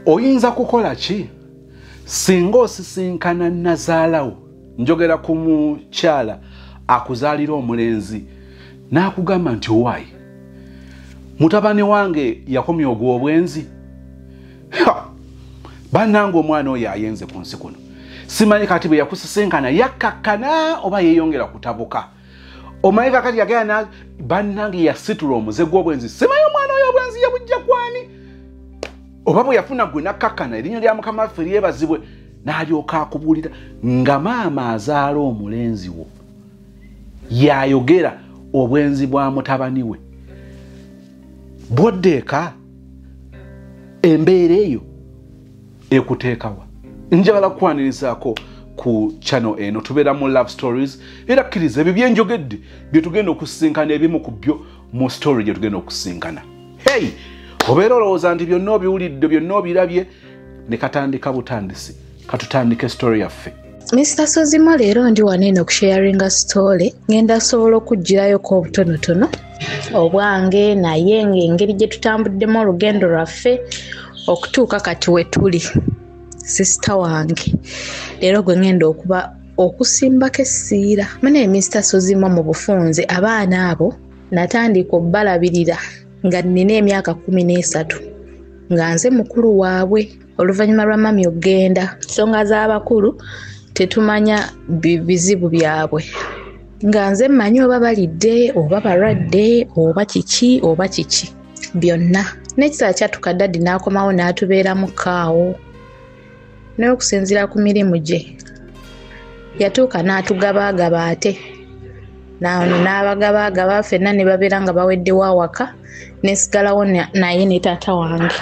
Oyinza kukola ki singa osisinkana nazaalawo? Njogera ku mukyala akuzaalira omulenzi n'akugamba nti owaayi mutabani wange yakomya ogw'obwenzi, bannange omwana oyo ayenze ku nsi kuno, simanyi kati bwe yakusisinkana yakkakkana oba yeeyongera kutabuka. Omanyi kakati yagenda bannange yasitula omuze gw'obwenzi, simanyi omwana oyo obwenzi yabujja kwani, oba bwe yafuna gwe nakkakkana. Erinnya lya Mukama waffe lyebazibwe. N'alyoka akubuulira nga maama azaala omulenzi wo yayogera obwenzi bwa mutabani we. Bw'odda eka embeera eyo ekuteekawa. Njagala kukwanirizaako ku channel eno, tubeera mu Love Stories, era kkiriza ebyo byenjogedde bye tugenda okusisinkana, ebimu ku byo mu story gye tugenda okusisinkana. Hey, obeera olowooza nti byonna obiwulidde, byonna obirabye, ne katandika butandisi. Katutandike story yaffe. Mr. Sozimo, leero ndi wano eno okusharinga story. Ngenda sobola okugirayoko obutonotono obwange, naye ng'engeri gye tutambuddemu olugendo lwaffe okutuuka kati we tuli. Sisita wange leero gwe ngenda okuba okusimbako essiira. Mune Mr. Sozimo, mu bufunze abaana abo natandika obbalabirira nga nnina emyaka 13, nga nze mukulu waabwe. Oluvannyuma lwa mami okugenda, nsonga z'abakulu tetumanya bizibu byabwe, nga nze mmanyi oba balidde oba balwadde oba kiki oba kiki byonna. N'ekiseera kyatuuka daddy n'akomawo n'atubeeramu kaawo, naye okusinziira ku mirimu gye yatuuka n'atugabaagaba, ate n'abagabaagaba ffenna ne babeera nga baweddewo awaka, nesigalawo naye ne taata wange.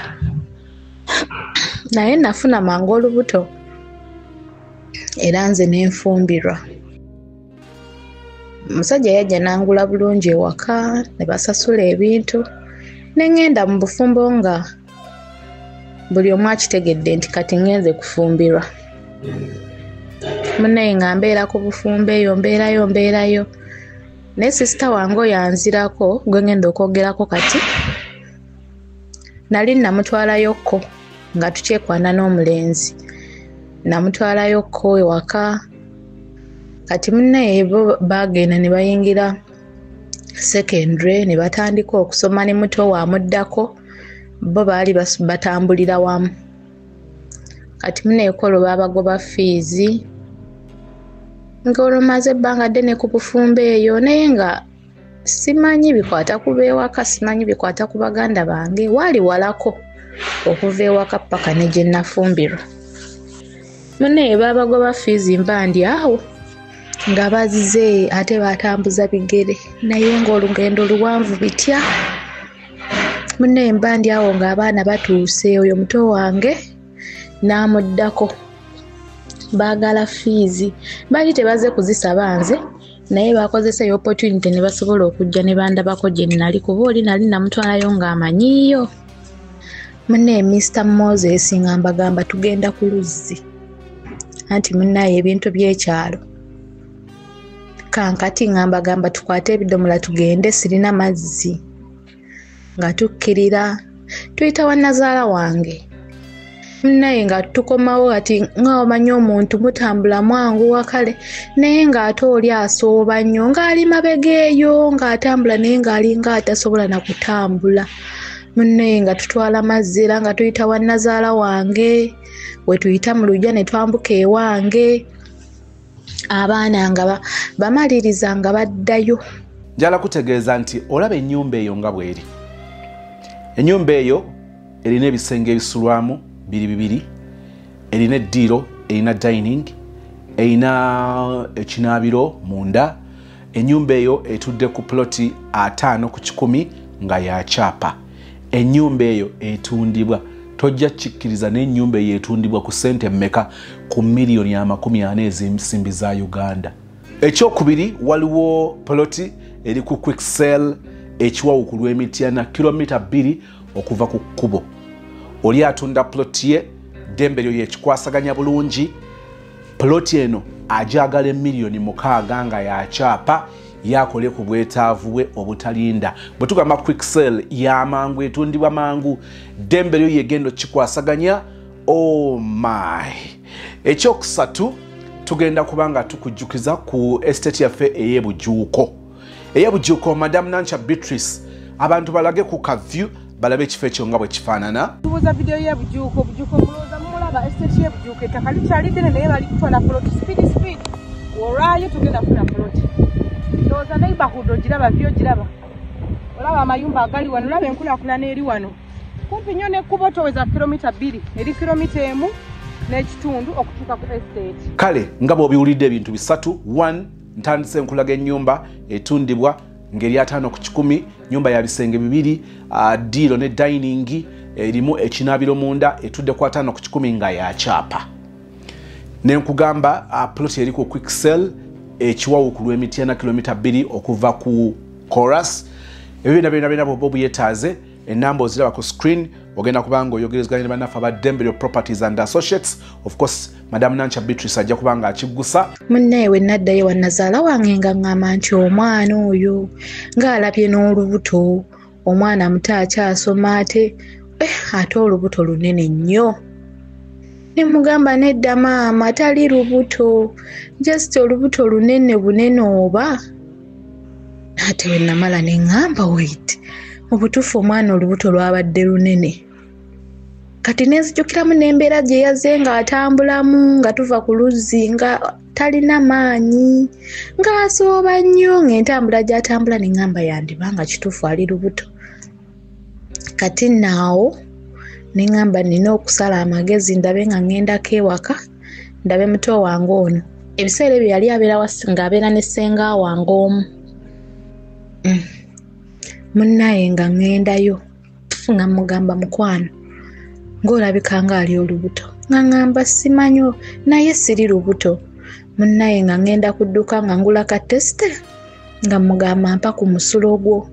Naye nafuna mangu olubuto era nze nenfumbirwa. Omusajja yajja n'angula bulungi ewaka, ne basasula ebintu, ne ŋŋenda mu bufumbo nga buli omu akitegedde nti kati ŋŋenze kufumbirwa. Munnaye nga mbeera ku bufumbo eyo, mbeerayo mbeerayo, naye sisita wange oyo anzirako gwe ŋŋenda okwogerako kati, nali namutwalayokko nga tukyekwana n'omulenzi, namutwalayokko ewaka. Kati munnaye bo baagenda ne bayingira secondary ne batandika okusoma, ne muto waamuddako, bo baali batambulira wamu. Kati munnaye ko olwo baabagoba fiizi, ng'olwo maze ebbanga ddene ku bufumbo eyo, naye nga simanyi bikwata ku b'ewaka, simanyi bikwata ku baganda bange, waali walako okuva ewaka paka ne gye nafumbirwa. Munnaye baabagoba fiizi, mba ndi awo nga bazze ate batambuza bigere, naye ng'olugendo luwanvu bitya. Munnaye mba ndi awo ng'abaana batuuse, oyo muto wange n'amuddako, baagala fiizi, baali tebazze kuzisaba nze, naye bakozesa eyo opportunity ne basobola okujja ne bandabako gye nali, kuba oli nali namutwalayo ng'amanyiiyo. Munnaye Mr. Moses nga mbagamba tugenda ku luzzi, anti munnaye ebintu by'ekyalo. Kankati nga mbagamba tukwate ebidomola tugende, sirina mazzi. Nga tukkirira tuyita wa nazaala wange, munnaye nga tukomawo kati nga omanyi omuntu mutambula mwangu wakale, naye ng'ate oli asooba nnyo, ng'ali mabega eyo ng'atambula, naye ng'alinga atasobola na kutambula. Munnaye nga tutwala mazzi era nga tuyita wa nazaala wange, we tuyita mu luggya ne twambuka ewange, abaana nga bamaliriza nga baddayo. Njala kutegeeza nti olaba ennyumba eyo nga bw'eri. Ennyumba eyo erina ebisenge ebisulwamu biri bibiri, erina eddiiro, erina dining, erina ekinaabiro munda. Ennyumba eyo etudde ku ploti 50 ku 100 nga ya kyapa. Ennyumba eyo etundibwa, tojja kikkiriza, n'ennyumba eyo etundibwa ku ssente mmeka? Ku miliyoni 40 ez'ensimbi za Uganda. Ekyokubiri, waliwo poloti eri ku quick sale ekiwawu ku lw'Emityana, kilomita 2 okuva ku kkubo. Oli atunda ploti ye, ddembe lyo yekikwasaganya bulungi. Ploti eno ajagala emiliyoni 6 nga yakyapa, Yakole ku bwetaavu bwe obutalinda. Bwe tugamba quick sale y'amangu, etundibwa mangu, ddembe lyo yegenda kikwasaganya. Oh my. Ekyokusatu, tugenda kubanga tukujjukiza ku estate yaffe ey'ebujuuko. Ey'ebujuuko, Madam Nancha Beatrice, abantu balage ku kaview balabe ekifo ekyo nga bwe kifaanana. Tubuuza vidiyo y'ebujuuko. Bujuuko mulowooza mumulaba, estate y'ebujuuko, ettaka likyali ddene naye bali kutwala poloti speed speed. Olwayo tugenda kufuna poloti. Ndowooza neighborhood ogiraba, vyo giraba, olaba amayumba agali wano, olaba enkulaakulana eri wano. Kumpi nnyo n'ekkubo, toweza kilomita 2, eri kilomita 1.5 okutuuka ku estate. Kale nga bw'obiwulidde, ebintu bisatu. 1, ntandise enkulaga ennyumba etundibwa ngeri 50 ku 100, nyumba ya bisenge bibiri, ddiiro ne dining, erimu ekinaabiro munda, etudde ku 50 ku 100 nga yakyapa. Nenkugamba plot eri ku quick sale ekiwawu ku lw'Emityana, kilomita 2 okuva ku Chorus. Ebyo byonna byonna byonna bw'oba obyetaaze, enamba oziraba ku screen. Ogenda kubanga oyogerezeganya ne bannaffe aba Ddembe Properties and Associates. Of course, Madam Nancha Beatrice ajja kubanga akiggusa. Munnaye, we naddayo wannazaala wange nga ŋŋamba nti omwana oyo ng'alabye n'olubuto, omwana muto akyasoma, ate ate olubuto lunene nnyo. Ne mugamba, nedda maama, tali lubuto, just olubuto lunene bunene oba. Ate we namala ne ŋŋamba, wait, mu butuufu omwana olubuto lwabadde lunene. Kati nenzijukiramu n'embeera gye yazze ng'atambulamu nga tuva ku luzzi, nga talina maanyi, ng'asooba nnyo, ng'entambula gy'atambula, ne ŋŋamba yandiba nga kituufu ali lubuto. Kati naawo ne ŋŋamba nina okusala amagezi ndabe nga ŋŋendako ewaka ndabe muto wange ono. Ebiseera ebyo yali abeera ng'abeera ne ssenga wange omu. Munnaye, nga ŋŋendayo nga mugamba, mukwano, ng'olabika ng'ali olubuto. Nga ŋŋamba, simanyi, naye siri lubuto. Munnaye, nga ŋŋenda ku dduka nga ngula ka test, nga mugamba, mpa ku musulo gwo.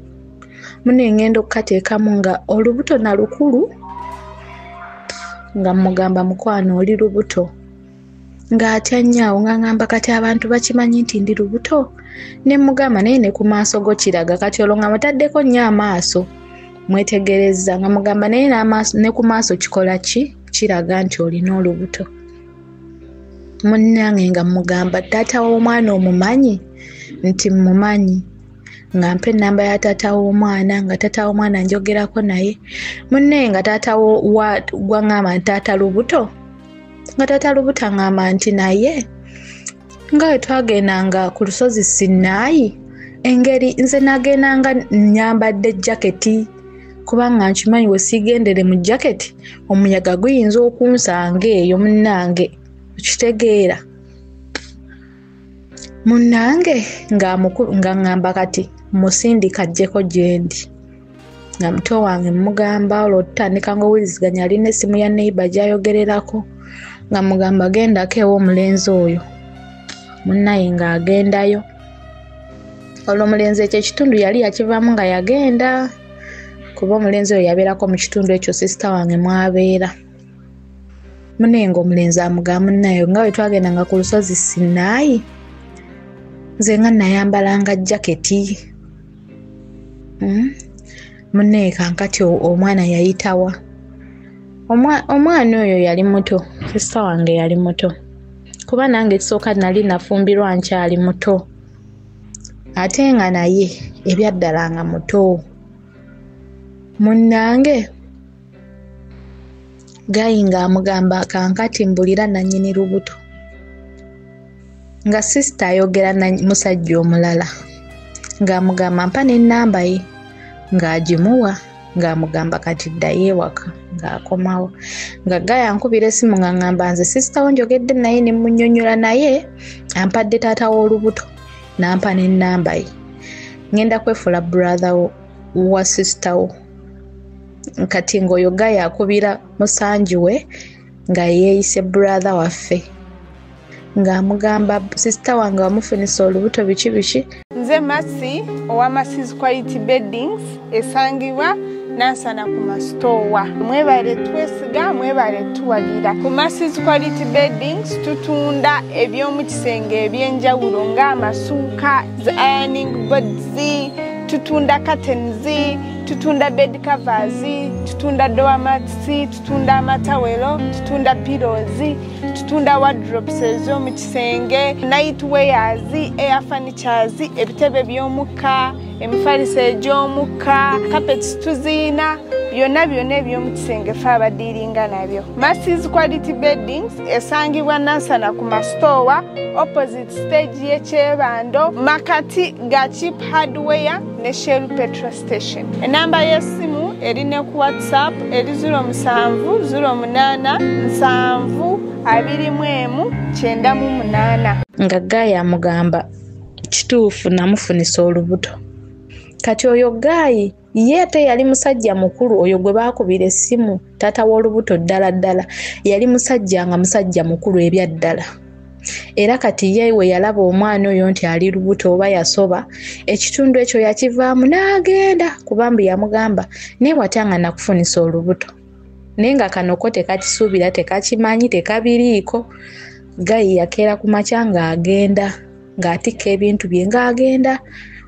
Munnaye, ŋŋenda okukateekamu nga olubuto nalukulu. Nga mugamba, mukwano, oli lubuto. Ng'atya nnyo awo, nga ŋŋamba, kati abantu bakimanyi nti ndi lubuto? Ne mugamba, naye ne ku maaso go kiraga. Kati olwo nga mutaddeko nnyo amaaso, mwetegereza, nga mugamba, naye ne ku maaso kikola ki? Kiraga nti olina olubuto. Munnange, nga mugamba, taata w'omwana omumanyi? Nti mumanyi. Nga mpa ennamba ya taata w'omwana, nga taata w'omwana njogerako naye. Munnaye, nga taata gwaŋŋamba nti taata lubuto, nga taata lubuto aŋŋamba nti naye nga bwe twagendanga ku lusozi Sinaayi, engeri nze nagendanga nyambadde jaketi, kubanga nkimanyi we siigendere mu jaketi omuyaga guyinza okunsanga eyo. Munnange, okitegeera? Munnange, nga ŋŋamba kati musindika ajjeko gye ndi. Nga muto wange mugamba, olwo tutandika ng'owuliziganya, alina essimu ya neighbor gy'ayogererako, nga mugamba, gendako ew'omulenzi oyo. Munnaye, ng'agendayo. Olwo omulenzi ekyo ekitundu yali yakivaamu nga yagenda, kuba omulenzi oyo yabeerako mu kitundu ekyo sister wange mwabeera. Munnaye, ng'omulenzi amugamba, munnaye, nga bwe twagendanga ku lusozi Sinaayi, nze nga nayambalanga jaketi. Munnaye, kankati omwana yayitawa? Omwana oyo yali muto, sister wange yali muto, kuba nange ekisooka nali nafumbirwa nkyali muto, ate nga naye ebyaddala nga muto. Munnange, guy ng'amugamba, kankati mbulira nannyini lubuto. Nga sister ayogera na musajja omulala, ng'amugamba, mpa n'ennamba ye, ng'agimuwa, ng'amugamba, kati ddayo ewaka. Ng'akomawo, nga guy ankubira essimu nga ŋŋamba, nze sister wo njogedde naye ne munnyonnyola, naye ampadde taata w'olubuto n'ampa n'ennamba ye, ŋŋenda kwefuula brother wa sister wo. Kati ng'oyo guy akubira musanji we nga yeeyise brother waffe, ng'amugamba, sister wange wamufunisa olubuto, biki biki. Nze Masi owa Masis Quality Beddings, esangibwa Nansana ku masitowa. Mwebale twesiga, mwebale tuwagira. Ku Masses Quality Beddings tutunda eby'omu kisenge ebyenjawulo ng'amasuuka, ironing boards, tutunda curtains, tutunda bed covers, tutunda doormats, tutunda amatawelo, tutunda pillows, tutunda wardrobes ez'omu kisenge, night wears, air furnitures, ebitebe by'omukka, emifaliso egy'omukka, carpets tuziina, byonna byonna eby'omu kisenge ffe abadiiringa nabyo. Masses Quality Beddings esangibwa Nansana ku masitowa, opposite stage y'Ekyebando, makati ga Cheap Hardware ne Shell Petrol Station. Enamba y'essimu eri ne ku WhatsApp eri 07 08 7 21 98. Nga guy amugamba kituufu namufunisa olubuto. Kati oyo guy ye ate yali musajja mukulu, oyo gwe baakubira essimu taata w'olubuto ddala ddala, yali musajja nga musajja mukulu ebya ddala. Era kati ye we yalaba omwana oyo nti ali lubuto oba yasoba, ekitundu ekyo yakivaamu n'agenda, kubambi yamugamba naye watya nga nakufunisa olubuto, naye nga kano ko tekakisuubira, tekakimanyi, tekabiriiko. Guy yakeera ku makya ng'agenda, ng'atikka ebintu bye ng'agenda.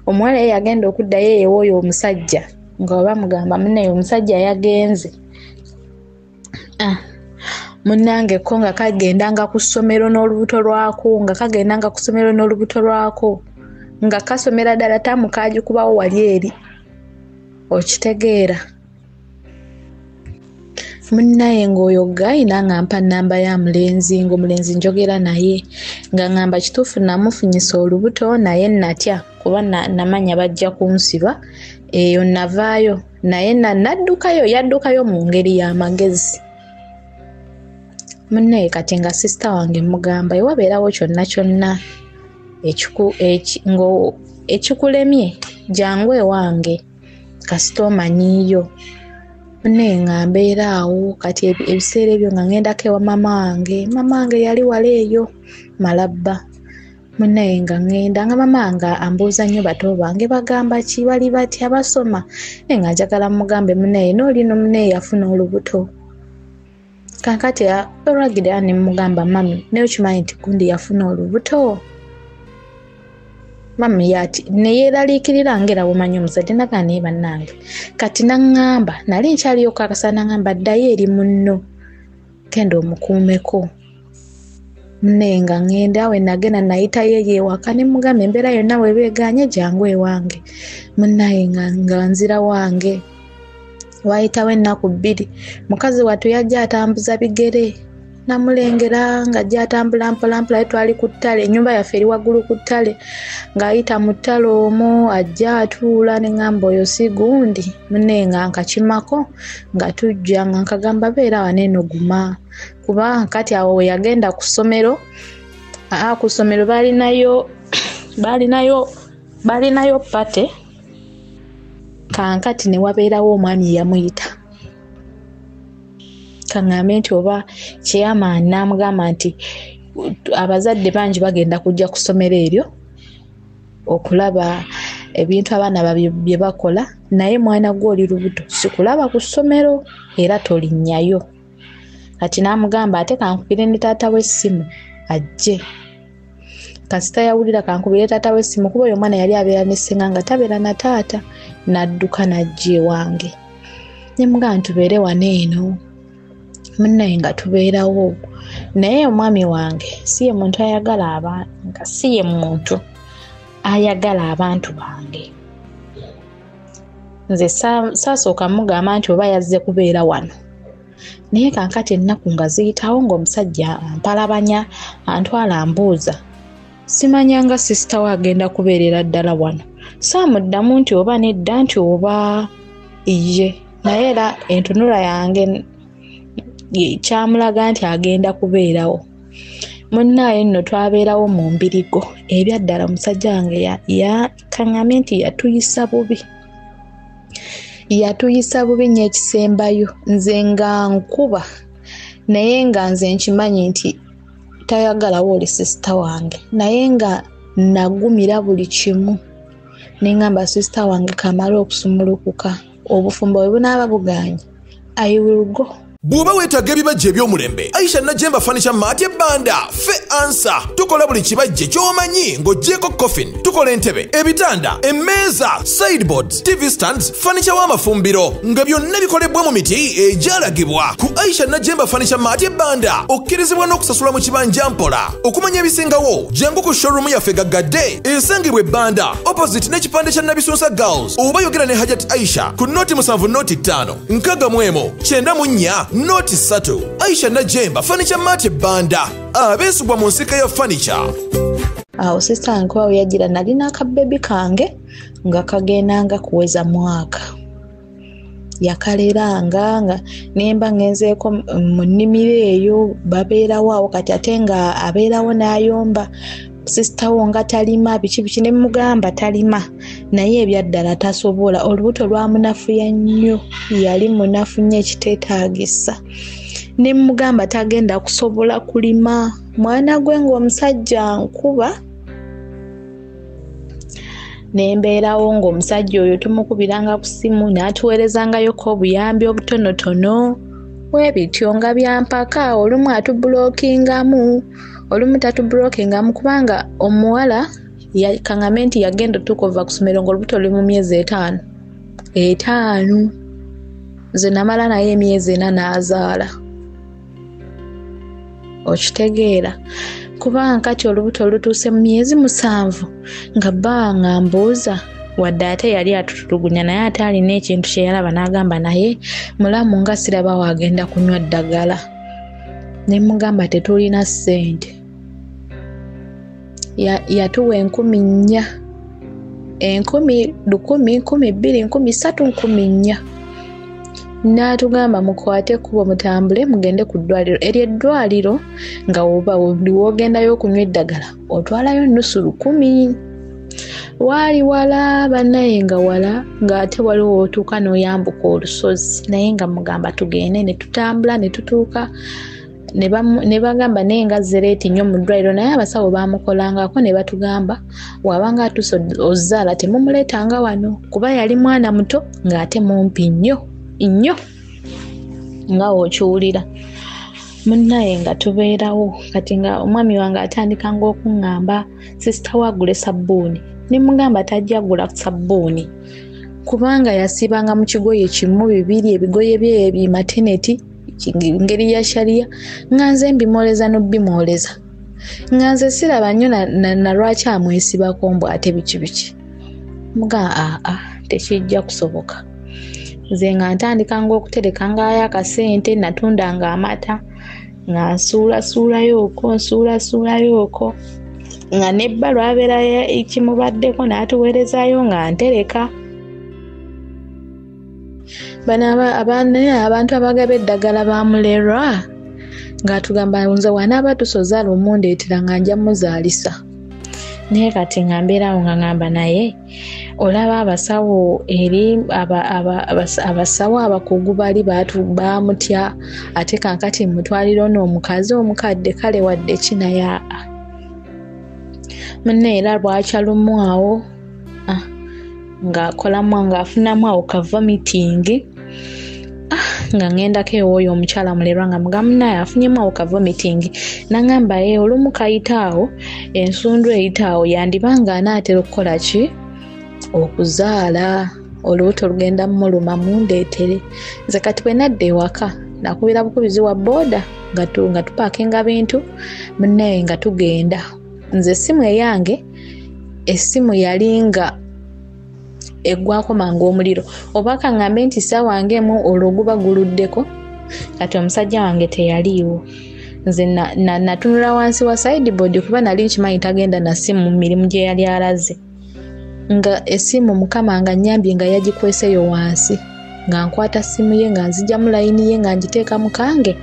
Omuwala ye yagenda okuddayo ew'oyo omusajja nga bamugamba munnaye omusajja yagenze. Munnange ko nga kagendanga ku ssomero n'olubuto lwako, nga kagendanga ku ssomero n'olubuto lwako, nga kasomera ddala taamu kaagikubawo wali eri, okitegeera. Munnaye ng'oyo guy n'aŋŋampa nnamba ya mulenzi, ng'omulenzi njogera naye nga ŋŋamba kituufu namufunyisa olubuto, naye natya kuba namanya bajja kunsiba, eyo navaayo, naye naddukayo, yaddukayo mu ngeri y'amagezi. Munnaye kati nga sisita wange mugamba ewabeerawo kyonna kyonna ekikulemye jangu ewange kasita omanyiiyo. Munnaye nga mbeera awo kati ebiseera ebyo nga ŋŋendako ewa maama wange, maama wange yali wala eyo Malabba. Munnaye nga ŋŋenda nga maama wange ambuuza nnyo bato bange bagamba ki, bali batya, basoma, naye nga njagala mugambe munnaye n'oli no munnaye yafuna olubuto. Kaakati olwagira ne mugamba mami naye okimanyi nti gundi yafuna olubuto. Mami yati ne yeeraliikirira ng'era bw'omanyi omuzadde, nagamba naye bannange. Kati n'aŋŋamba nali nkyaliyo kakasa, n'aŋŋamba ddayo eri munno genda omukuumeko. Munnaye nga ŋŋenda we nagenda nayitayo eyo ewaka ne mugamba embeera yonna bw'eba egaanye jangu ewange. Munnaye nga nzira wange. Waayitawo ennaku 2, mukazi wattu yajja atambuza bigere, namulengera ng'ajja atambula mpola mpola, twali ku ttale, ennyumba yaffe eri waggulu ku ttale, ng'ayita mu ttale omwo ajja atuula, ne ŋŋamba oyo si gundi. Munnaye nga nkakimako nga tujja, nga nkagamba beera wano eno guma, kuba kati awo we yagenda ku ssomero, ku ssomero balinayo pate. Kankati ne wabeerawo omwami yamuyita, kaŋŋambe nti oba chairman n'amugamba nti abazadde bangi bagenda kujja ku ssomero eryo okulaba ebintu abaana bye bakola, naye mwana gwe oli lubuto sikulaba ku ssomero era tolinnyayo. Kati n'amugamba ate kankubire ne taata w'essimu ajje. Kasita yawulira kankubire taata w'essimu, kuba oyo omwana yali abeera ne ssenga nga tabeera na taata, n'adduka n'ajja ewange. Ne mugamba tubeere wano eno, munnaye nga tubeerawo. Naye omwami wange si ye muntu ayagala nga si ye muntu ayagala abantu bange. Nze saasooka mugamba nti oba yazze kubeera wano, naye kankati ennaku nga ziyitawo ng'omusajja ampalabanya, antwala ambuuza, simanya nga sisita we agenda kubeerera ddala wano. Saamuddamu nti oba nedda nti oba ye, naye era entunula yange kyamulaga nti agenda kubeerawo. Munnaye nno twabeerawo mu mbirigo ebyaddala. Omusajja wange kaŋŋambe nti yatuyisa bubi, yatuyisa bubi nnyo ekisembayo. Nze nga nkuba, naye nga nze nkimanyi nti tayagalawo oli sisita wange, naye nga nagumira buli kimu. Ne ŋŋamba sisita wange kamale okusumulukuka, Obufumbo bwe bunaaba buganye, I will go. Bw'oba weetaaga ebibajje eby'omulembe, Aisha Najemba Furniture Mart ebbanda fe ansa. Tukola buli kibajje ky'omanyi ng'oggyeko coffin. Tukola entebe, ebitanda, emmeeza, sideboards, TV stands, furniture w'amafumbiro nga byonna bikolebwa mu miti egyalagibwa. Ku Aisha Najemba Furniture Mart ebbanda okkirizibwa n'okusasula mu kibanja mpola. Okumanya ebisingawo, jangu ku showroom yaffe gaggadde esangibwa ebbanda opposite n'ekipande kya Nabisunsa Girls, oba yogera ne Hajat Aisha ku 07 05 61 94 03. Aisha Najemba Furniture Mart ebbanda, abeesigwa mu nsika ya furniture. Awo sisita wange kuba we yagira nalina akabebi kange nga kagendanga kuweza mwaka, yakaleranga nga nemba ngenzeeko mu nnimiro eyo babeerawo awo. Kati ate nga abeerawo n'ayomba sisita wo nga talima biki biki, ne mugamba talima naye ebyaddala tasobola. Olubuto lwamunafuya nnyo, yali munafu nnyo ekiteetaagisa. Ne mugamba tagenda kusobola kulima, mwana gwe ng'omusajja nkuba. Nembeerawo ng'omusajja oyo tumukubiranga ku ssimu n'atuweerezangayoko obuyambi obutonotono bwebityo nga byampaka. Olumu atubulookingamu, olumu tatubulookingamu, kubanga omuwala kaŋŋambe nti yagenda otuuka ova ku ssomero ng'olubuto luli mu myezi 5. Nze namala naye emyezi 4 n'azaala. Okitegeera? Kubanga kati olubuto lutuuse mu myezi 7 nga bba nga mbuuza, wadde ate yali atutulugunya naye ate alina ekintu kye yalaba n'agamba naye mulamu nga siraba waagenda kunywa ddagala. Ne mugamba tetulina ssente. Yatuwa 4,000, 1,000, 1,000, 2,000, 3,000, 4,000. N'atugamba mukwate ekkubo mutambule mugende ku ddwaliro. Eryo eddwaliro nga woba buli w'ogendayo okunywa eddagala otwalayo 500. Waali wala bannaye, nga wala, ng'ate waliwo w'otuuka n'oyambuka olusozi. Naye nga mugamba tugende, ne tutambula ne tutuuka ne bagamba naye nga zereeti nnyo mu ddwaliro. Naye abasawo baamukolangako ne batugamba wabanga atuuse ozaala temumuleetanga wano, kuba yali mwana muto ng'ate mumpi nnyo nnyo nga w'okiwulira. Munnaye nga tubeerawo. Kati nga omwami wange atandika ng'okuŋŋamba sisita we agule sabbuuni, ne mugamba tajja gula sabbuuni kubanga yasibanga mu kigoye kimu bibiri, ebigoye bye ebimateneti ngeri ya sharia, nga nze mbimwoleza n'obbimwoleza, nga nze siraba nnyo na lwaki amwesibako mbu ate biki biki. Muga aa tekijja kusoboka. Nze nga ntandika ng'okuterekangayo akasente, natundanga amata nga nsuulasuulayo okwo nsuulasuulayo okwo, nga nebba lwabeera ekimubaddeko n'atuweerezaayo nga ntereka. Bano abantu abagaba eddagala bamulerwa ng'atugamba nze wanaaba tusozaala omundeetera nga nja muzaalisa. Naye kati nga mbeerawo nga ngamba naye olaba abasawo eri abasawo abakugu bali baamutya, ate kankati mutwalira ono omukazi omukadde kale wadde ki naye aa. Munne era lwakya lumu awo ng'akolamu ng'afunamu awo ka vomiting, nga ŋŋendako ew'oyo omukyala mulerwa nga mugamba munnaye afunyemu awo ka vomiting. N'aŋŋamba ye olumu kayita awo, ensundu eyita awo, yandiba nga anaatera okukola ki? Okuzaala. Olubuto lugenda mmuluma mundeetere. Nze kati bwe nadda ewaka nakubira bukubizi wa booda nga tupaakinga bintu munnaye nga tugenda. Nze essimu eyange, essimu yali nga eggwako mangu omuliro, oba kaŋŋambe nti ssaawa ng'emu olwo guba guluddeko. Kati omusajja wange teyaliiwo. Nze natunula wansi wa sideboard kuba nali nkimanyi tagenda na ssimu mu mirimu gye yali alaze. Nga essimu Mukama nga nnyambye nga yagikweseyo wansi, nga nkwata ssimu ye nga nzigyamu layini ye nga ngiteeka mu kange,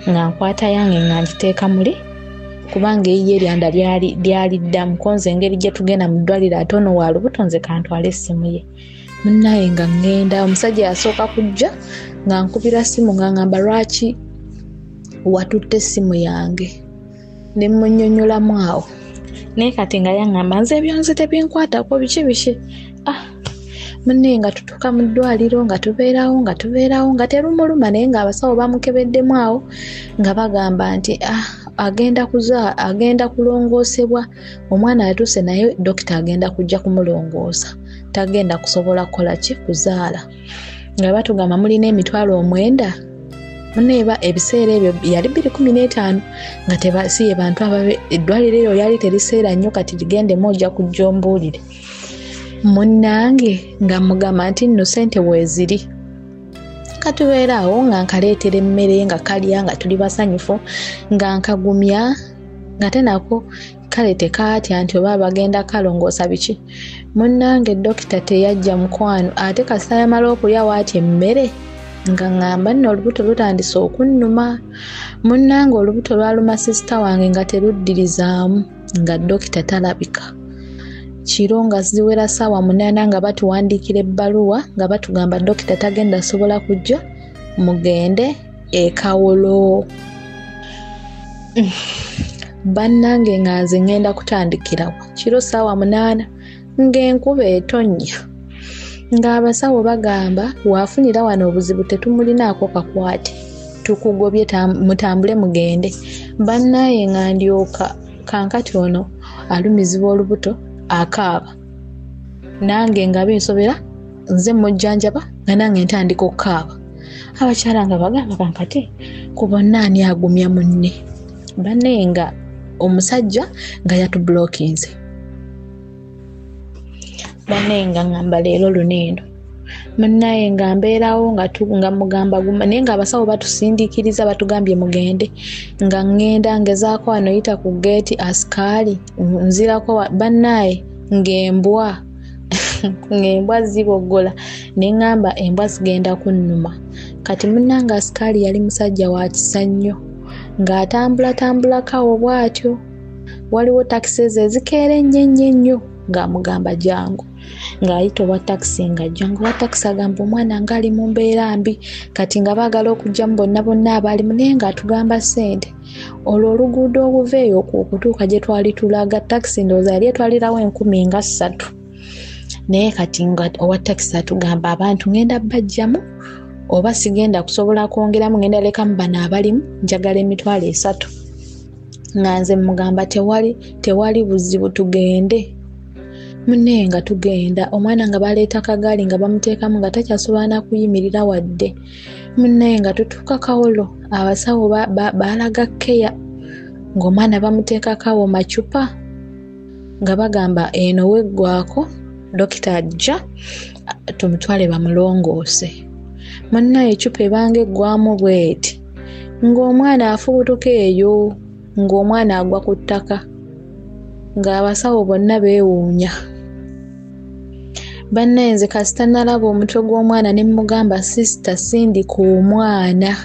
nga nkwata yange nga ngiteeka muli, kubanga eyiye eryanda lyali ddamu. Ko nze engeri gye tugenda mu ddwaliro ate ono wa lubuto nze kantwale essimu ye. Munnaye nga ŋŋenda, omusajja yasooka kujja nga nkubira ssimu nga ŋŋamba lwaki watutte essimu yange, ne mmunnyonnyolamu awo. Naye kati nga yaŋŋamba nze ebyo nze tebinkwatako biki biki. Munne nga tutuuka mu ddwaliro nga tubeerawo nga tubeerawo nga terumuluma, naye ng'abasawo bamukebeddemu awo nga bagamba nti agenda kuza, agenda kulongoosebwa, omwana atuuse naye dokita agenda kujja kumulongoosa, tagenda kusobola kukola ki, kuzaala. Nga batugamba mulina 90,000. Munne ebiseera ebyo yali 2015 nga tebasiye bantu ababe, eddwaliro eryo lyali teriseera nnyo, kati ligendemu ojja kujja ombuulire. Munnange nga mugamba nti nno ssente weeziri. Katubeera awo nga nkaleetera emmere nga kalya nga tuli basanyufu, nga nkagumya nga tenako kale tekaatya nti oba bagenda kalongoosa biki. Munnange dokita teyajja mukwano, ate kasita yamala okulya waati emmere nga ŋŋamba nno olubuto lutandise okunnuma. Munnange olubuto lwaluma sisita wange nga teruddirizaamu, nga dokita talabika. Kiro nga ziwera 8:00 nga batuwandiikira ebbaluwa nga batugamba dokita tagenda asobola kujja, mugende e Kawolo. Bannange nga nze ŋŋenda kutandikirawa kiro 8:00 ng'enkuba etonnya, ng'abasawo bagamba waafunira wano obuzibu tetumulinaako kakwate, tukugobye mutambule mugende. Bannaye nga ndyoka kankati ono alumizibwa olubuto akaaba, nange nga binsobera nze mujjanjaba nga nange ntandika okukaaba. Abakyala nga bagamba kankati ku bonna ani agumya munne. Bannaye nga omusajja nga yatubulookinze. Bannaye nga ŋŋamba leero luno eno. Munnaye nga mbeerawo nga mugamba guma, naye ng'abasawo batusindiikiriza batugambye mugende. Nga ŋŋenda ngezaako wano yita ku geeti asikaali nzirako, bannaye ng'embwa ng'embwa ziboggola, ne ŋŋamba embwa zigenda kunnuma. Kati munnange asikaali yali musajja wa kisa nnyo, ng'atambulatambulako awo bw'atyo. Waliwo takisi ezo ezikeera ennyo ennyo ennyo, ng'amugamba jangu, ng'ayita owa takisi ng'ajja, ng'owa takisi agamba omwana ng'ali mu mbeera mbi, kati nga baagala okuggyamu bonna bonna abaalimu, naye ng'atugamba ssente. Olwo oluguudo okuva eyo okutuuka gye twali tulaga, takisi ndowooza yali etwalirawo 3,000. Naye kati nga owa takisi atugamba abantu ŋŋenda bajjamu oba sigenda kusobola kwongeramu, ŋŋenda lekamu bano abalimu, njagala 300,000. Nga nze mugamba tewali buzibu tugende. Munne nga tugenda, omwana nga baleeta kagaali nga bamuteekamu nga takyasobola na kuyimirira wadde. Munne nga tutuuka Kawolo, abasawo baalaga keya ng'omwana bamuteekako awo macupa, nga bagamba eno weggwako dokita ajja tumutwale bamulongoose. Munnaye ecupa ebanga eggwamu bw'eti, ng'omwana afubutuka eyo, ng'omwana agwa ku ttaka, ng'abasawo bonna beewuunya. Bannaye nze kasita nalaba omutwe gw'omwana ne mmugamba sisita sindika omwana,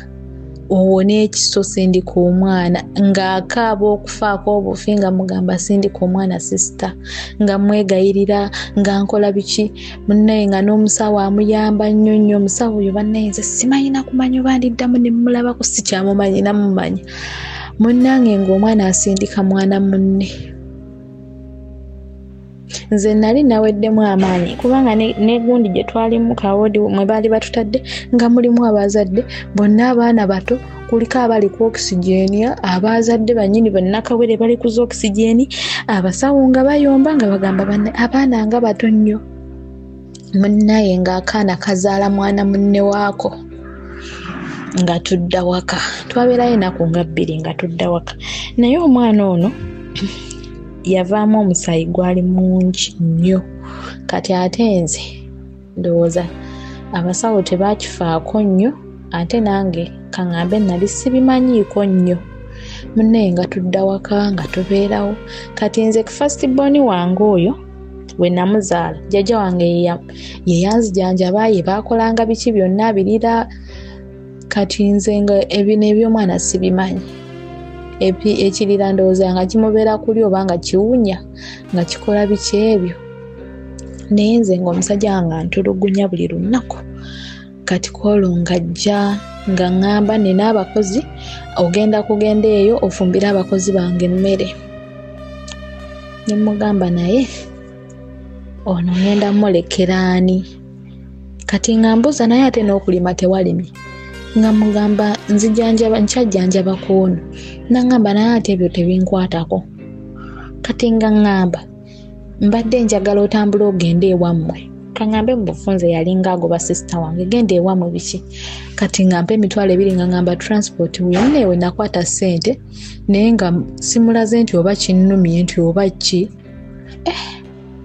owone ekiso sindika omwana, ng'akaaba okufaako obufi nga mugamba sindika omwana sisita, nga mwegayirira nga nkola biki. Munnaye nga n'omusawo amuyamba nnyo nnyo. Omusawo oyo bannaye nze simanyina kumanya oba ndiddamu ne mmulabako, sikyamumanyi namumanya. Munnange ng'omwana asindika mwana munne. Nze nali naweddemu amaanyi kubanga n'egundi gye twalimu kawoodi mwe baali batutadde nga mulimu abazadde bonna abaana bato, kuliko abali ku oxygen, abazadde bannyini bannakawere bali ku oxygen, abasawo nga bayomba nga bagamba abaana nga bato nnyo. Munnaye ng'akaana kazaala mwana munne waako. Nga tudda waka, twabeerayo ennaku nga 2 nga tudda waka, naye omwana ono yavaamu omusaayi gwali mungi nnyo. Kati ate nze ndowooza abasawo tebakifaako nnyo, ate nange kaŋŋambe nali sibimanyiiko nnyo. Munnaye nga tudda waka nga tubeerawo. Kati nze first born wange oyo we namuzaala, jjajja wange ye yanzijanjaba, ye baakolanga biki byonna birira. Kati nze nga ebino eby'omwana sibimanyi. Ekirira ndowooza nga kimubeera kuli oba nga kiwunya nga kikola biki ebyo. Naye nze ng'omusajja wange antulugunya buli lunaku. Kati kwolwo ng'ajja nga ŋŋamba nina abakozi, ogenda kugenda eyo ofumbire abakozi bange emmere. Ne mugamba naye ono ŋŋenda mmulekera ani? Kati nga mbuuza naye ate n'okulima tewalimye. Nga mugamba nzijanjaba nkyajjanjaba ku ono. Nangamba naye ate ebyo tebinkwatako. Kati nga ŋŋamba mbadde njagala otambule ogende ewammwe. Kaŋŋambe mu bufunze yalinga agoba sisita wange genda ewammwe biki. Kati nga mpa 20,000 nga ŋŋamba transport yonna ewe nakwata ssente naye nga simulaze nti oba kinnumye nti oba ki.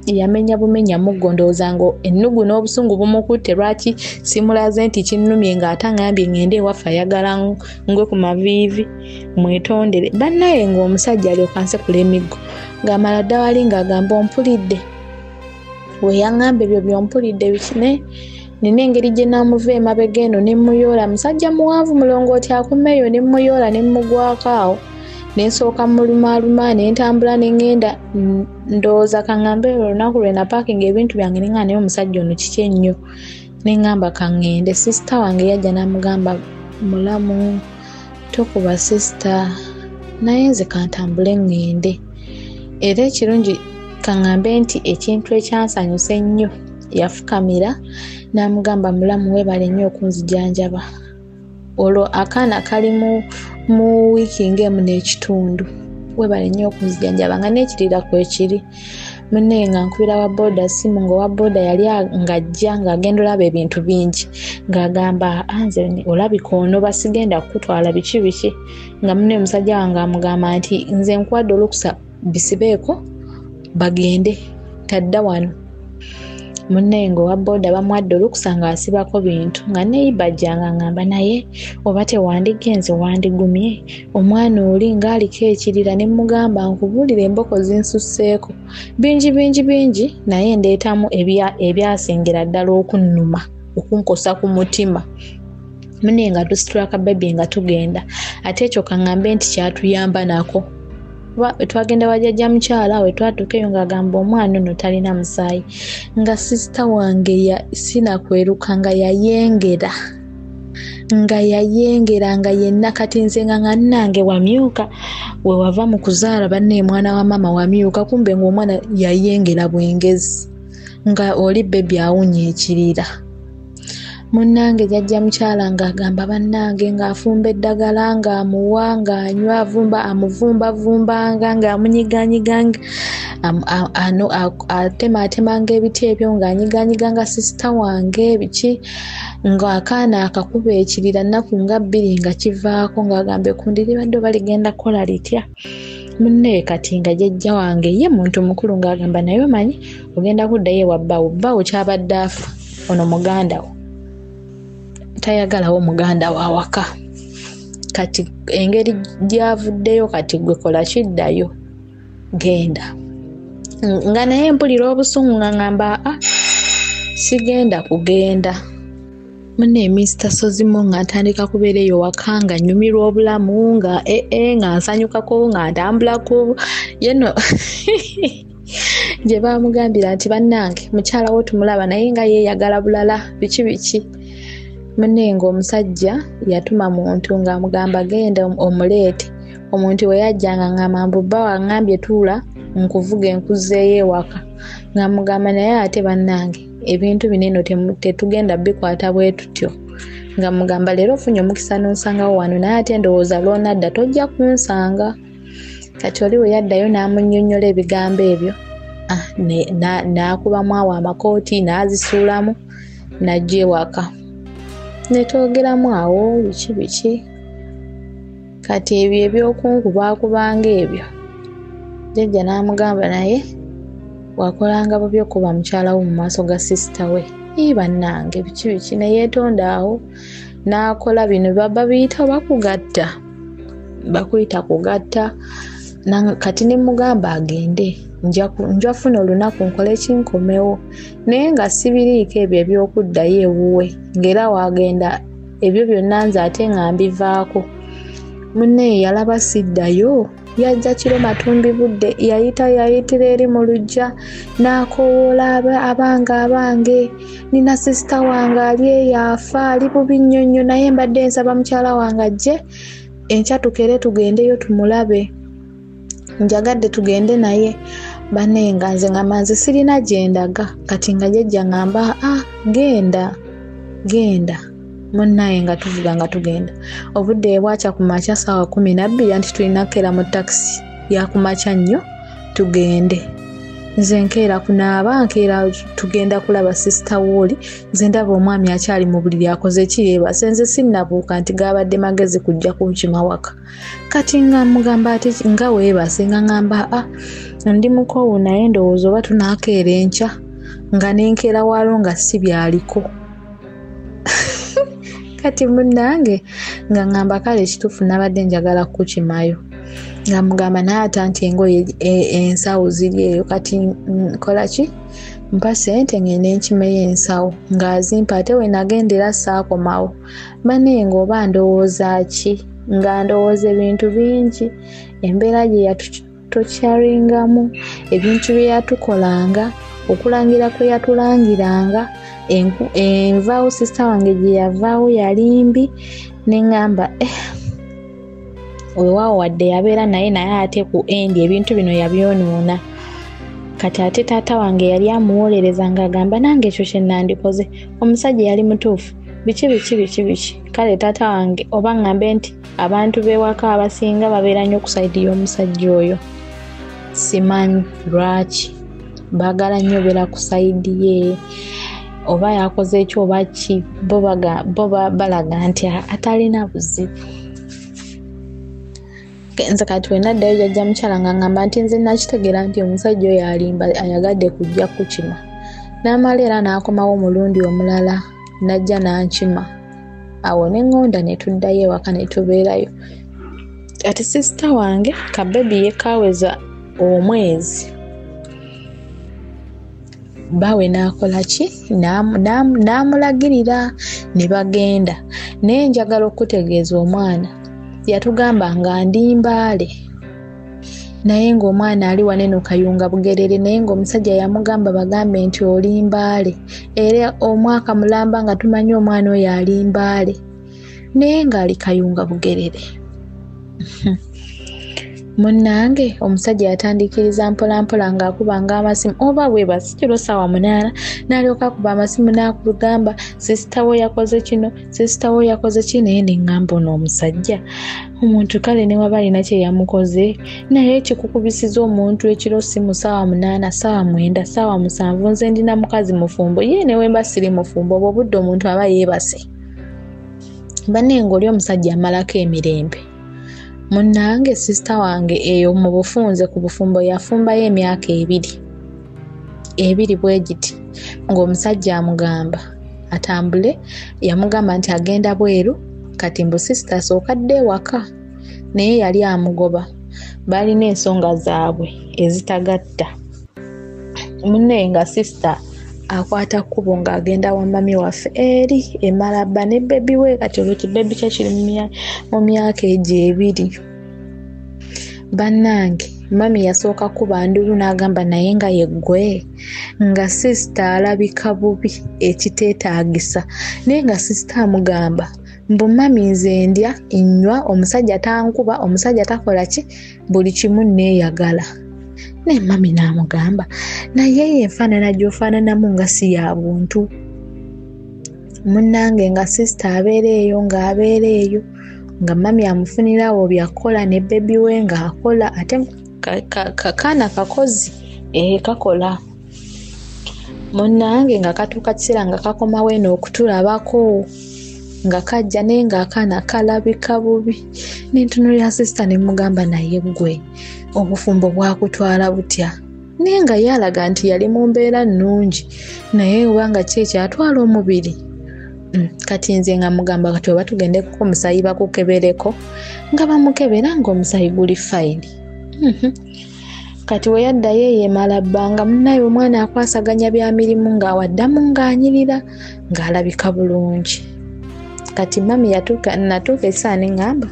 Yamenya bumenya muggo ndowooza nga ennugu n'obusungu bumukutte lwaki simulaze nti kinnumye ng'ate aŋŋambye ŋŋende ewaffe ayagala ngwe ku maviivi mwetondere. Bannaye ng'omusajja alyoka ansekula emiggo ng'amala dda wali ng'agamba ompulidde. We yaŋŋamba ebyo by'ompulidde biki naye nina engeri gye naamuva emabega eno ne mmuyoola. Musajja muwanvu mulongooti akumeeyo ne mmuyoola ne mmugwako awo. Ne nsooka mulumaaluma ne ntambula ne ŋŋenda ndowooza kaŋŋambe olunaku lwe napaakinga ebintu byange ne ŋŋamba naye omusajja ono kiki ennyo. Ne ŋŋamba kaŋŋende. Sisita wange yajja n'amugamba mulamu tokuba sisita naye nze kantambule ŋŋende. Era ekirungi kaŋŋambe nti ekintu ekyansanyusa ennyo yafukamira n'amugamba mulamu weebale nnyo okunzijanjaba. Olwo akaana kali mu wiiki ng'emu n'ekitundu. Weebale nnyo okunzijanjaba nga n'ekirira kwekiri. Munne nga nkubira wa booda ssimu ng'owa booda yali ng'ajja ng'agenda olaba ebintu bingi ng'agamba nze olabika onoba sigenda kukutwala biki biki. Nga munne omusajja wange amugamba nti nze nkuwadde olukusa bisibeeko bagende tadda wano. Munne ng'owa booda bamuwadde olukusa ng'asibako bintu nga neeyibajja nga ngamba naye oba tewandigenze wandigumye omwana oli ng'aliko ekirira ne mmugamba nkubuulire emboko zinsusseeko bingi bingi bingi naye ndeetamu ebyasingira ddala okunnuma okunkosa ku mutima. Munne nga tusitula kabebi nga tugenda ate ekyo kaŋŋambe nti kyatuyamba nako. Twagenda wa jjajja mukyala we twatuuka eyo ng'agamba omwana ono talina musaayi nga sisita wange sinakweruka nga yayengera nga yenna. Kati nze nga nnange wamyuka we wava mu kuzaala banne mwana wa maama wamyuka kumbe ng'omwana yayengera bwengezi nga oli bebi awunya ekirira. Munnange jjajja mukyala ng'agamba bannange ng'afumba eddagala ng'amuwa ng'anywa avumba amuvumbavumbanga ng'amunyiganyiganga atemaatemanga ebiti ebyo ng'anyiganyiganga sisita wange biki ng'akaana akakuba ekirira nnaku nga 2 nga kivaako ng'agamba ekkundi libadde oba ligenda kukola litya. Munne kati nga jjajja wange ye muntu mukulu ng'agamba naye omanyi ogenda kuddayo ewa bbaawo, bbaawo kyabadde afa ono muganda wo tayagalawo muganda wa waka. Kati engeri gy'avuddeyo kati gwe kola kiddayo genda. Nga naye mpulira obusungu nga ngamba sigenda kugenda. Munne Mr. Sozimo nga ntandika kubeera eyo waka nga nnyumirwa obulamu nga nga nsanyukako nga ntambulako yeno gye baamugambira nti bannange mukyala wo tumulaba naye nga yeeyagala bulala biki biki. Munne ng'omusajja yatuma muntu ng'amugamba genda omuleete. Omuntu we yajjanga ng'amba mbu bba waŋŋambye tuula nkuvuge nkuzzeeyo ewaka. Ng'amugamba naye ate bannange ebintu bino eno tetugenda bikwata bwe tutyo. Nga mugamba leero ofunye omukisa n'onsangawo wano naye ate ndowooza lw'onadda tojja kunsanga. Kati oli we yaddayo n'amunnyonnyola ebigambo ebyo n'akubamu awo amakooti n'azisuulamu n'ajja ewaka. Ne twogeramu awo biki biki. Kati ebyo ebyokunkubaakubanga ebyo jjajja n'amugamba naye wakolanga bubi okuba mukyala wo mu maaso ga sisita we. Bannange biki biki ne yeetonda awo n'akola bino babiyita bakugatta bakuyita kugatta. Kati ne mugamba agende nja funa olunaku nkole kinkomewo naye nga sibiriiko ebyo eby'okuddayo ewuwe ng'era waagenda ebyo byonna nze ate nga mbivaako. Munne yalaba siddayo yajja kiro matumbi budde yayitira eri mu luggya n'akoowoola abange abange nina sisita wange ali eyo afa ali bubi nnyo nnyo naye mbadde nsaba mukyala wange ajje enkya tukere tugendeyo tumulabe njagadde tugende naye. Banne nga nze ngamba nze sirina gye ndaga. Kati nga jjajja ngamba genda. Genda munnaye. Nga tuvuga nga tugenda, obudde bwakya ku makya 12:00, anti tulina kukeera mu takisi yakumakya nnyo tugende. Nze nkeera kunaaba, nkeera tugenda kulaba sisita wooli. Nze ndaba omwami akyali mu buliri akoze ki, yeebase. Nze sinnabuuka nti gabadde magezi kujja kunkima waka. Kati nga mugamba ati nga weebase, nga ngamba a ndi mukoowu, naye ndowooza oba tunaakeera enkya. Nga nenkeera waalo nga si byaliko. Kati munnange nga ngamba kale ekituufu nabadde njagala kukimayo. Nga mugamba naye ate nti engoye ensawo ziri eyo, kati nkola ki, mpa ssente ngende nkimeyo ensawo. Ng'azimpa, ate we nagendera saakomawo. Bannaye ng'oba ndowooza ki, nga ndowooza ebintu bingi, embeera gye yatutokyaringamu, ebintu bye yatukolanga, okulangira kwe yatulangiranga, envaawo sisita wange gye yavaawo yali mbi. Ne ŋŋamba weewaawo wadde yabeera naye, naye ate ku endi ebintu bino yabyonoona. Kati ate taata wange yali amuwolereza ng'agamba nange ekyo kye nandikoze, omusajja yali mutuufu, biki biki biki biki. Kale taata wange oba ŋŋambe nti abantu b'ewaka abasinga babeera nnyo ku sayidi y'omusajja oyo, simanyi lwaki baagala nnyo beera ku sayidi ye, oba yakoze ekyo oba ki, bo balaga nti atalina buzibu. Nze kati we naddayo jjajja mukyala nga ngamba nti nze nakitegeera nti omusajja oyo alimba, ayagadde kujja kukima. N'amala era n'akomawo omulundi omulala n'ajja n'ankima. Awo ne ŋŋonda ne tuddayo ewaka ne tubeerayo. Kati sisita wange kabebi ye kaaweza omwezi, bawe n'akola ki, n'amulagirira ne bagenda. Naye njagala okutegeeza omwana yatugamba nga ndi Mbaale, naye ng'omwana ali waneno Kayunga Bugerere, naye ng'omusajja yamugamba bagambe nti oli Mbaale, era omwaka mulamba nga tumanyi omwana oyo ali Mbaale, naye ng'ali Kayunga Bugerere. Munnange omusajja yatandikiriza mpolampola ng'akubanga amasimu, oba bwebasi kiro 8:00 n'alyoka akuba amasimu n'akugamba sisita wo yakoze kino, sisita wo yakoze ki. Naye ne ŋŋamba ono omusajja omuntu kale ne waba alina kye yamukoze, naye kikukubisiza omuntu ekiro simu 8:00, 9:00, 7:00. Nze ndina mukazi mufumbo, ye ne wemba siri mufumbo, obwo obudde omuntu aba yeebase. Banne ng'oli omusajja amalako emirembe. Munnange sisita wange eyo mu bufunze ku bufumbo yafumbayo emyaka ebiri bwe giti, ng'omusajja amugamba atambule, yamugamba nti agenda bweru, kati mbu sisita asooka adde ewaka, naye yali amugoba, balina ensonga zaabwe ezitagatta. Munne nga sisita akwata kkubo ng'agenda wa mami waffe eri emalabba ne bebi we, kati olwo kibebi kye kiri mu myaka egyo 2. Bannange mami yasooka kuba ndulu n'agamba naye nga yeggwe, nga sisita alabika bubi ekiteetaagisa, naye nga sisita amugamba mbu mami nze ndya nnywa, omusajja tankuba, omusajja takola ki, buli kimu neeyagala. Ne mami n'amugamba naye eyo enfaanana gy'ofaananamu nga si ya buntu. Munnange nga sisita abeera eyo ng'abeera eyo, nga mami amufunirawo byakola ne bebi we ng'akola, ate kaana kakozi kakola. Munnange nga katuuka kiseera nga kakomawo eno okutulabako, nga kajja naye ng'akaana kalabika bubi. Nentunuulira sisita ne mugamba naye ggwe obufumbo bwakutwala butya, naye nga ye alaga nti yali mu mbeera nnungi, naye obanga ki ekyatwala omubiri. Kati nze nga mugamba kati oba tugendeko omusaayi bakukebereko, nga bamukebera ng'omusaayi guli fayini. Kati we yaddayo eyo emalabba nga munnaye omwana akwasaganya bya mirimu, ng'awaddamu ng'anyirira ng'alabika bulungi. Kati mami natuuka ekiseera ne ŋŋamba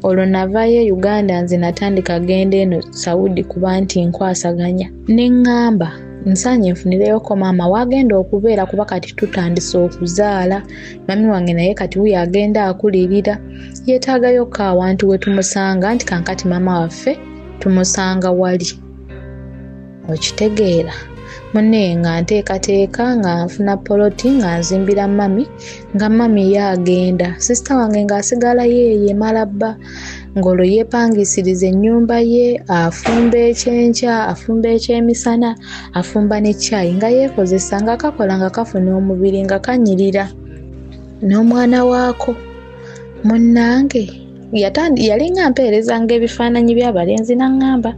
olwo navaayo e Uganda, nze natandika genda eno Saudi kuba nti nkwasaganya. Ne ŋŋamba nsaanye nfunireyoko maama wagenda okubeera, kuba kati tutandise okuzaala, mami wange naye kati wuyo agenda akulirira, yeetaagayokko awantu we tumusanga nti kankati maama waffe tumusanga wali. Okitegeera? Munne nga nteekateeka nga nfuna poloti nga nzimbira mami, nga mami ye agenda, sisita wange ng'asigala yeeyo emalabba, ng'olwo yeepangisiriza ennyumba ye, afumba ekyenkya, afumba ekyemisana, afumba ne caayi, nga yeekozesa, nga kakola nga kafuna omubiri nga kanyirira n'omwana waako. Munnange yalinga mpeerezanga ebifaananyi by'abalenzi n'aŋŋamba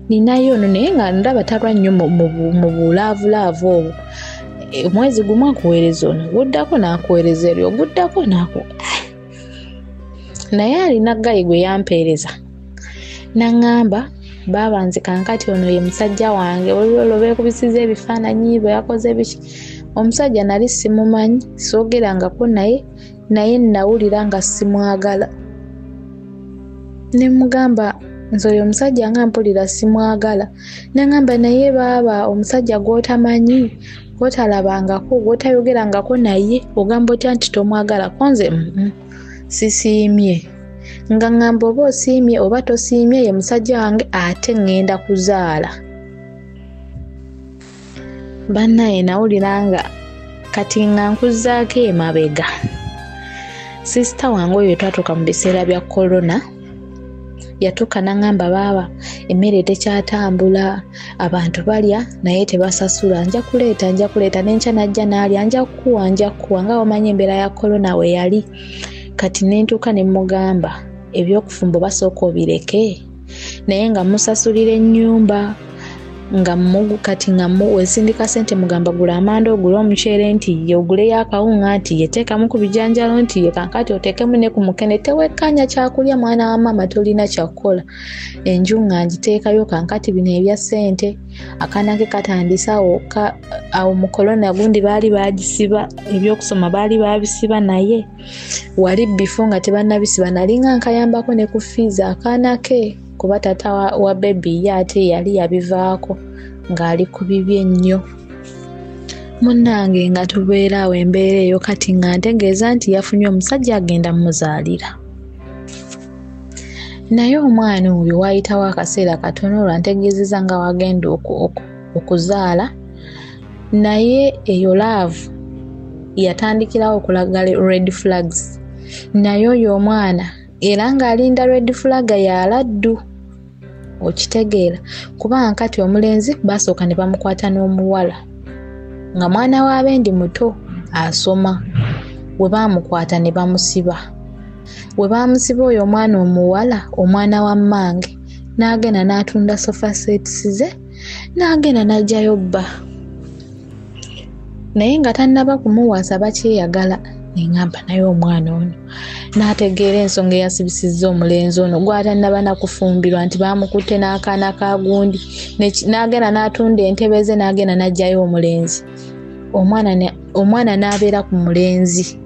ninayo ono, naye nga ndaba talwa nnyo mu bulaavulaavu obwo. Omwezi gumu akuweereza ono, guddako n'akuweereza eri, oguddako n'aku, naye alina gayi gwe yampeereza n'aŋŋamba baaba nze kankati ono ye musajja wange, olwo beekubisiza ebifaananyi bwe yakoze biki. Omusajja nali simumanyi, soogerangako naye, naye nnawulira nga simwagala. Ne mugamba nze oyo omusajja nga mpulira simwagala. N'aŋŋamba naye baaba omusajja gw'otamanyi, gw'otalabangako, gw'otayogerangako naye, ogamba otya nti tomwagala? Ko nze sisiimye. Nga ŋŋamba oba osiimye oba tosiimye, ye musajja wange ate ŋŋenda kuzaala. Bannaye nawulira nga kati nga nkuzzaako emabega. Sisita wange oyo twatuuka mu biseera bya korona, yatuuka n'aŋŋamba baaba emmere tekyatambula, abantu balya naye tebasasula, nja kuleeta n'enkya n'ajja n'alya, nja kukuwa nga omanyi embeera ya korona we yali. Kati ne ntuuka ne mugamba ebyokufumba basooka obireke, naye nga musasulira ennyumba, nga kati nga wensindika ssente mugamba gula amanda, ogule omuceere nti ye, oguleyo akawunga nti ye, teekamu ku bijanjalo nti ye, kankati oteekemu ne ku mukene, tewekkaanya kyakulya mwana wa maama, tolina kyakukola. Enju nga ngiteekayo kankati bino ebya ssente, akaana ke katandise awo mu korona gundi baali baagisiba, ebyokusoma baali baabisiba, naye wali bifo nga tebannabisiba, nali nga nkayambako ne ku fiizi akaana ke, kuba taata wa bebi ye ate yali yabivaako ng'ali ku bibi ennyo. Munnange nga tubeera awo embeera eyo, kati nga ntegeeza nti yafunye omusajja agenda muzaalira. Naye omwana oyo waayitawo akaseera katono olwo antegeezezza nga wagenda okuzaala, naye eyo laavu yatandikirawo okulaga red flags. Naye oyo omwana era ng'alinda red flag ya laddu, okitegeera, kubanga kati omulenzi basooka ne bamukwata n'omuwala nga mwana w'abendi muto asoma, we baamukwata ne bamusiba. We baamusiba oyo omwana omuwala, omwana wa mmange, n'agenda n'atunda sofa sets ze, n'agenda n'aggyayo bba, naye nga tannaba kumuwasa bakyeyagala. Ne ŋŋamba naye omwana ono n'ategeera ensonga eyasibisizza omulenzi ono gw'atannaba na kufumbirwa, nti baamukutte n'akaana ka gundi, n'agenda n'atunda entebe ze, n'agenda n'aggyayo omulenzi. Omwana n'abeera ku mulenzi.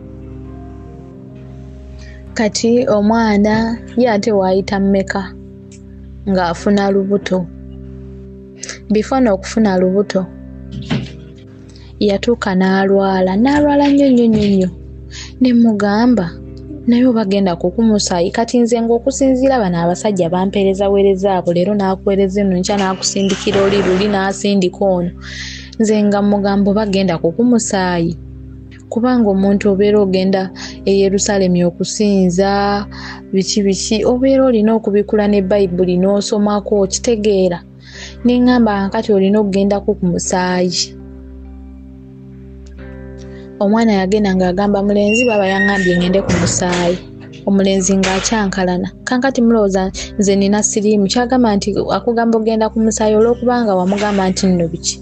Kati omwana ye ate waayita mmeka ng'afuna lubuto. Before n'okufuna lubuto yatuuka n'alwala nnyo nnyo nnyo nnyo. Ne mugamba naye obagenda kukumusaayi. Kati nze ng'okusinziira bano abasajja bampeereza weereza abo, leero n'akuweereza eno, nkya n'akusindikira oli, luli n'asindika ono. Nze nga mugamba bagenda kukumusaayi, kubanga omuntu obeera ogenda e Yerusalemi okusinza biki biki, obeera olina okubikula ne Bayibuli n'osomako, okitegeera. Ne ŋŋamba kati olina okugendako ku musaayi. Omwana yagenda ng'agamba mulenzi baaba yaŋŋambye ngende ku musaayi. Omulenzi ng'akyankalana. Kankati mulowooza nze nina siriimu, kyagamba nti akugamba ogenda ku musaayi olw'okubanga wamugamba nti nno biki,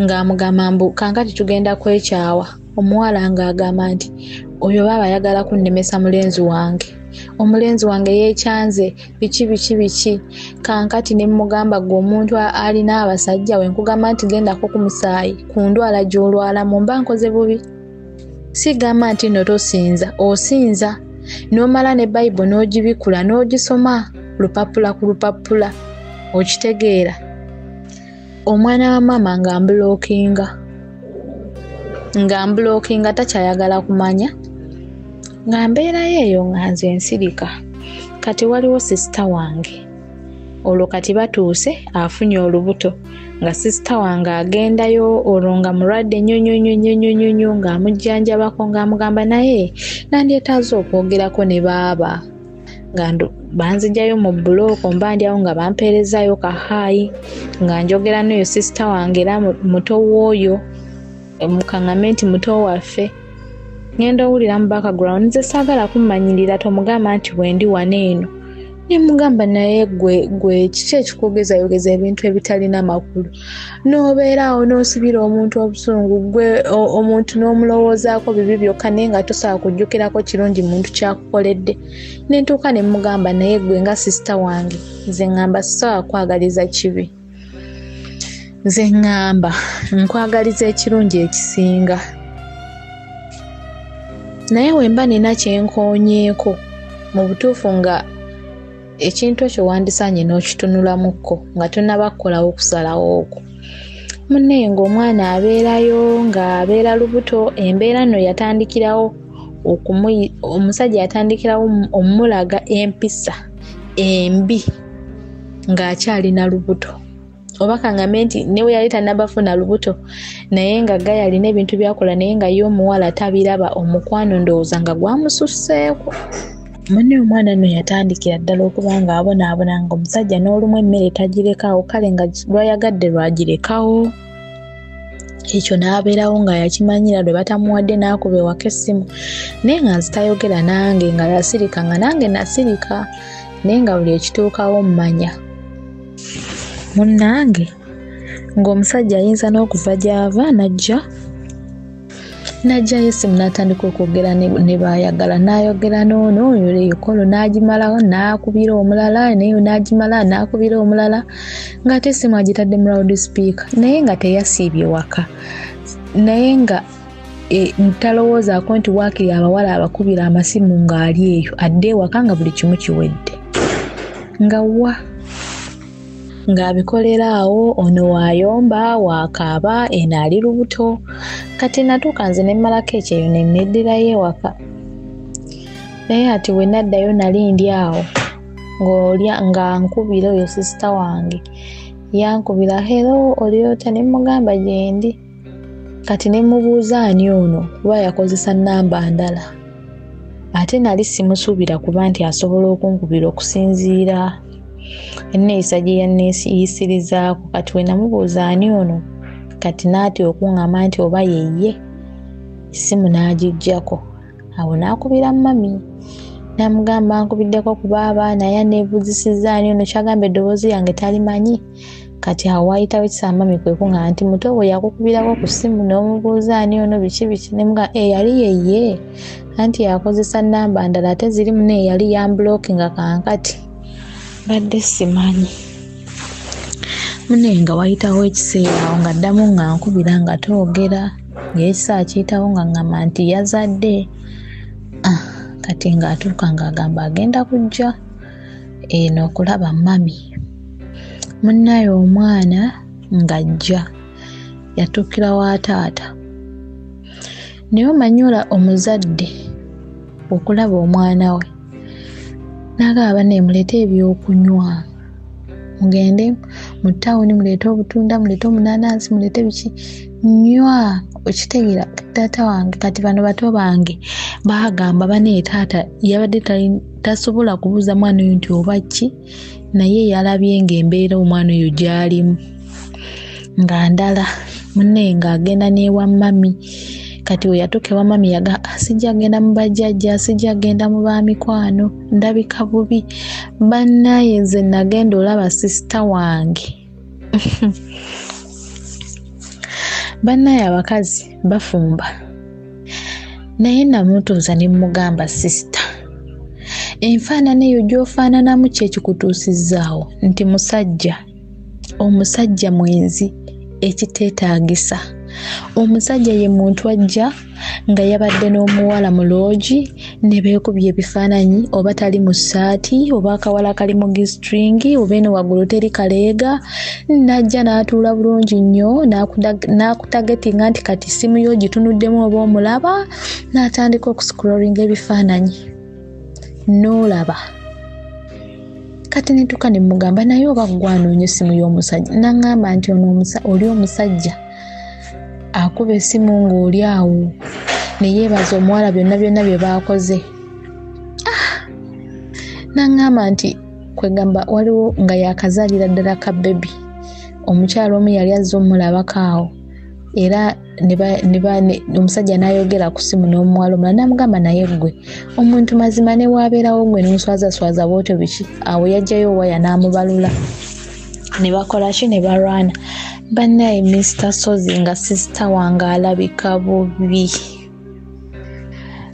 ng'amugamba mbu kankati tugenda kwekyawa. Omuwala ng'agamba nti oyo baaba ayagala kunnemesa mulenzi wange, omulenzi wange yeekyanze biki biki biki. Kankati ne mugamba gwe omuntu alina abasajja we nkugamba nti gendako ku musaayi ku ndwala gy'olwalamu, mba nkoze bubi? Sigamba nti nno tosinza, osinza n'omala ne Bayibuli n'ogibikula n'ogisoma lupapula ku lupapula, okitegeera. Omwana wa maama nga mbulookinga takyayagala kumanya, nga mbeerayo eyo nga nze nsirika. Kati waliwo sisita wange Olwo kati batuuse afunye olubuto nga sisita wange agendayo, olwo nga mulwadde nnyo nnyo nnyo nnyo nnyo nnyo nnyo, ng'amujjanjabako ng'amugamba naye nandyetaaze okwogerako ne baaba. Nga banzigyayo mu bbulooka mba ndi awo nga bampeerezaayo kahaayi nga njogera n'oyo sisita wange era muto w'oyo, mukaŋŋame nti muto waffe. Ngenda owulira mu background nze saagala kummanyirira, tomugamba nti wendi wano eno. Ne mugamba naye gwe kiki ekikugezayogeza ebintu ebitalina makulu, n'obeera awo n'osibira omuntu obusungu, gwe omuntu n'omulowoozaako bibi byokka naye nga tosobola kujjukirako kirungi muntu kyakukoledde. Ne ntuuka ne mugamba naye gwe nga sisita wange, nze ŋŋamba sisobola kwagaliza kibi, nze ŋŋamba nkwagaliza ekirungi ekisinga, naye we mba nina kye nkoonyeeko mu butuufu nga ekintu ekyo wandisaanye n'okitunulamuko nga tonnaba kukolawo okusalawo okwo. Munnaye ng'omwana abeerayo ng'abeera lubuto, embeera nno yatandikirawo omusajja yatandikirawo omulaga empisa embi ng'akyalina lubuto. Oba kaŋŋambe nti ne we yali tannabafuna lubuto naye nga Gaya alina ebintu by'akola naye nga ye omuwala tabiraba, omukwano ndowooza nga gwamususseeko. Munne omwana nno yatandikira ddala okuba ng'abonaabona ng'omusajja n'olumu emmere tagirekawo, kale nga lwayagadde lwagirekawo. Ekyo n'abeerawo nga yakimanyira lwe batamuwadde n'akuba ewaka essimu, naye nga nze tayogera nange, nga yasirika nga nange nasirika, naye nga buli ekituukawo mmanya. Munnange ng'omusajja ayinza n'okuva gy'ava n'ajja n'ajjayo essimu n'atandika okwogera ne baayagala, n'ayogera n'ono oyo ekolo n'agimalawo n'akubira omulala, naye n'agimala n'akubira omulala, ng'ate essimu agitadde mu loud speaker, naye nga teyasiibye waka, naye nga ntalowoozaako nti waakiri abawala abakubira amasimu ng'ali eyo adde ewaka nga buli kimu kiwedde, nga wa ng'abikolera awo, ono waayomba waakaaba, eno ali lubuto. Kati natuuka nze ne mmalako ekyeyo ne neddirayo ewaka, naye ati we naddayo nali ndi awo ng'olya nga nkubira oyo sisita wange, yankubira hello oli otya, ne mugamba gyendi. Kati ne mubuuza ani ono kuba yakozesa nnamba ndala, ate nali simusuubira kuba nti asobola okunkubira okusinziira enneeyisa gye yanneeyisirizaako. Kati we namubuuza ani ono, kati n'atya okuŋŋamba nti oba ye ye, essimu n'agiggyako. Awo n'akubira mami n'amugamba nkubiddeko ku baaba naye aneebuuzisizza ani ono, kyagamba eddoboozi lyange talimanyi. Kati awo waayitawo ekiseera mami kwe kuŋŋamba nti muto we yakukubirako ku ssimu n'omubuuza ani ono biki biki, ne mugamba yali ye ye, anti yakozesa nnamba ndala ate ziri munne yali yambulookinga kankati mbadde simanyi. Munne nga wayitawo ekiseera awo nga ddamu nga nkubira nga twogera, ng'ekiseera kiyitawo nga ŋŋamba nti yazadde. Kati ng'atuuka ng'agamba agenda kujja eno okulaba mami. Munnaye omwana ng'ajja yatuukira wa taata, naye omanyi omuzadde okulaba omwana we n'agamba bannaye muleete ebyokunywa, mugende mu ttawuni muleete obutunda, muleete omunanansi, muleete biki, nywa. Okitegeera taata wange, kati bano bato bange baagamba bannaye taata yabadde tasobola kubuuza mwana oyo nti oba ki, naye yalabye ng'embeera omwana oyo gy'alimu nga ndala. Munne ng'agenda n'ewa mami, kati we yatuuka ewa mami yagamba sijja genda mu bajjajja, sijja genda mu baamikwano, ndabika bubi. Bannaye nze nagenda olaba sisita wange. Bannaye abakazi bafumba, naye namutuuza ne mugamba sisita, enfaanana eyo gy'ofaananamu ki ekikutuusizzaawo nti musajja, omusajja mwenzi ekiteetaagisa. Omusajja ye muntu ajja nga yabadde n'omuwala mu loogi ne beekubye ebifaananyi, oba tali mu ssaati, oba akawala kali mu gistringi, oba eno waggulu teri kaleega, n'ajja n'atuula bulungi nnyo n'akutagetinga nti kati ssimu yo ogitunuddemu oba omulaba, n'atandika okuscrollinga ebifaananyi n'olaba. Kati netuuka ne mugamba naye oba gwanoonya essimu y'omusajja, naŋŋamba nti ono oli omusajja akuba essimu ng'oli awo ne yeebaza omuwala byonna byonna bye baakoze. Naŋŋamba nti kwegamba waliwo nga yakazaalira ddala ka bebi, omukyala omu yali azze omulabako awo era omusajja n'ayogera ku ssimu n'omuwala omulala n'amugamba naye ggwe omuntu mazima ne waabeerawo ggwe n'oswazaswaza bw'otyo biki. Awo yajjayo waya n'amubalula ne bakola ki ne balwana. Bannaye Mr. Sozi nga sisita wange alabika bubi,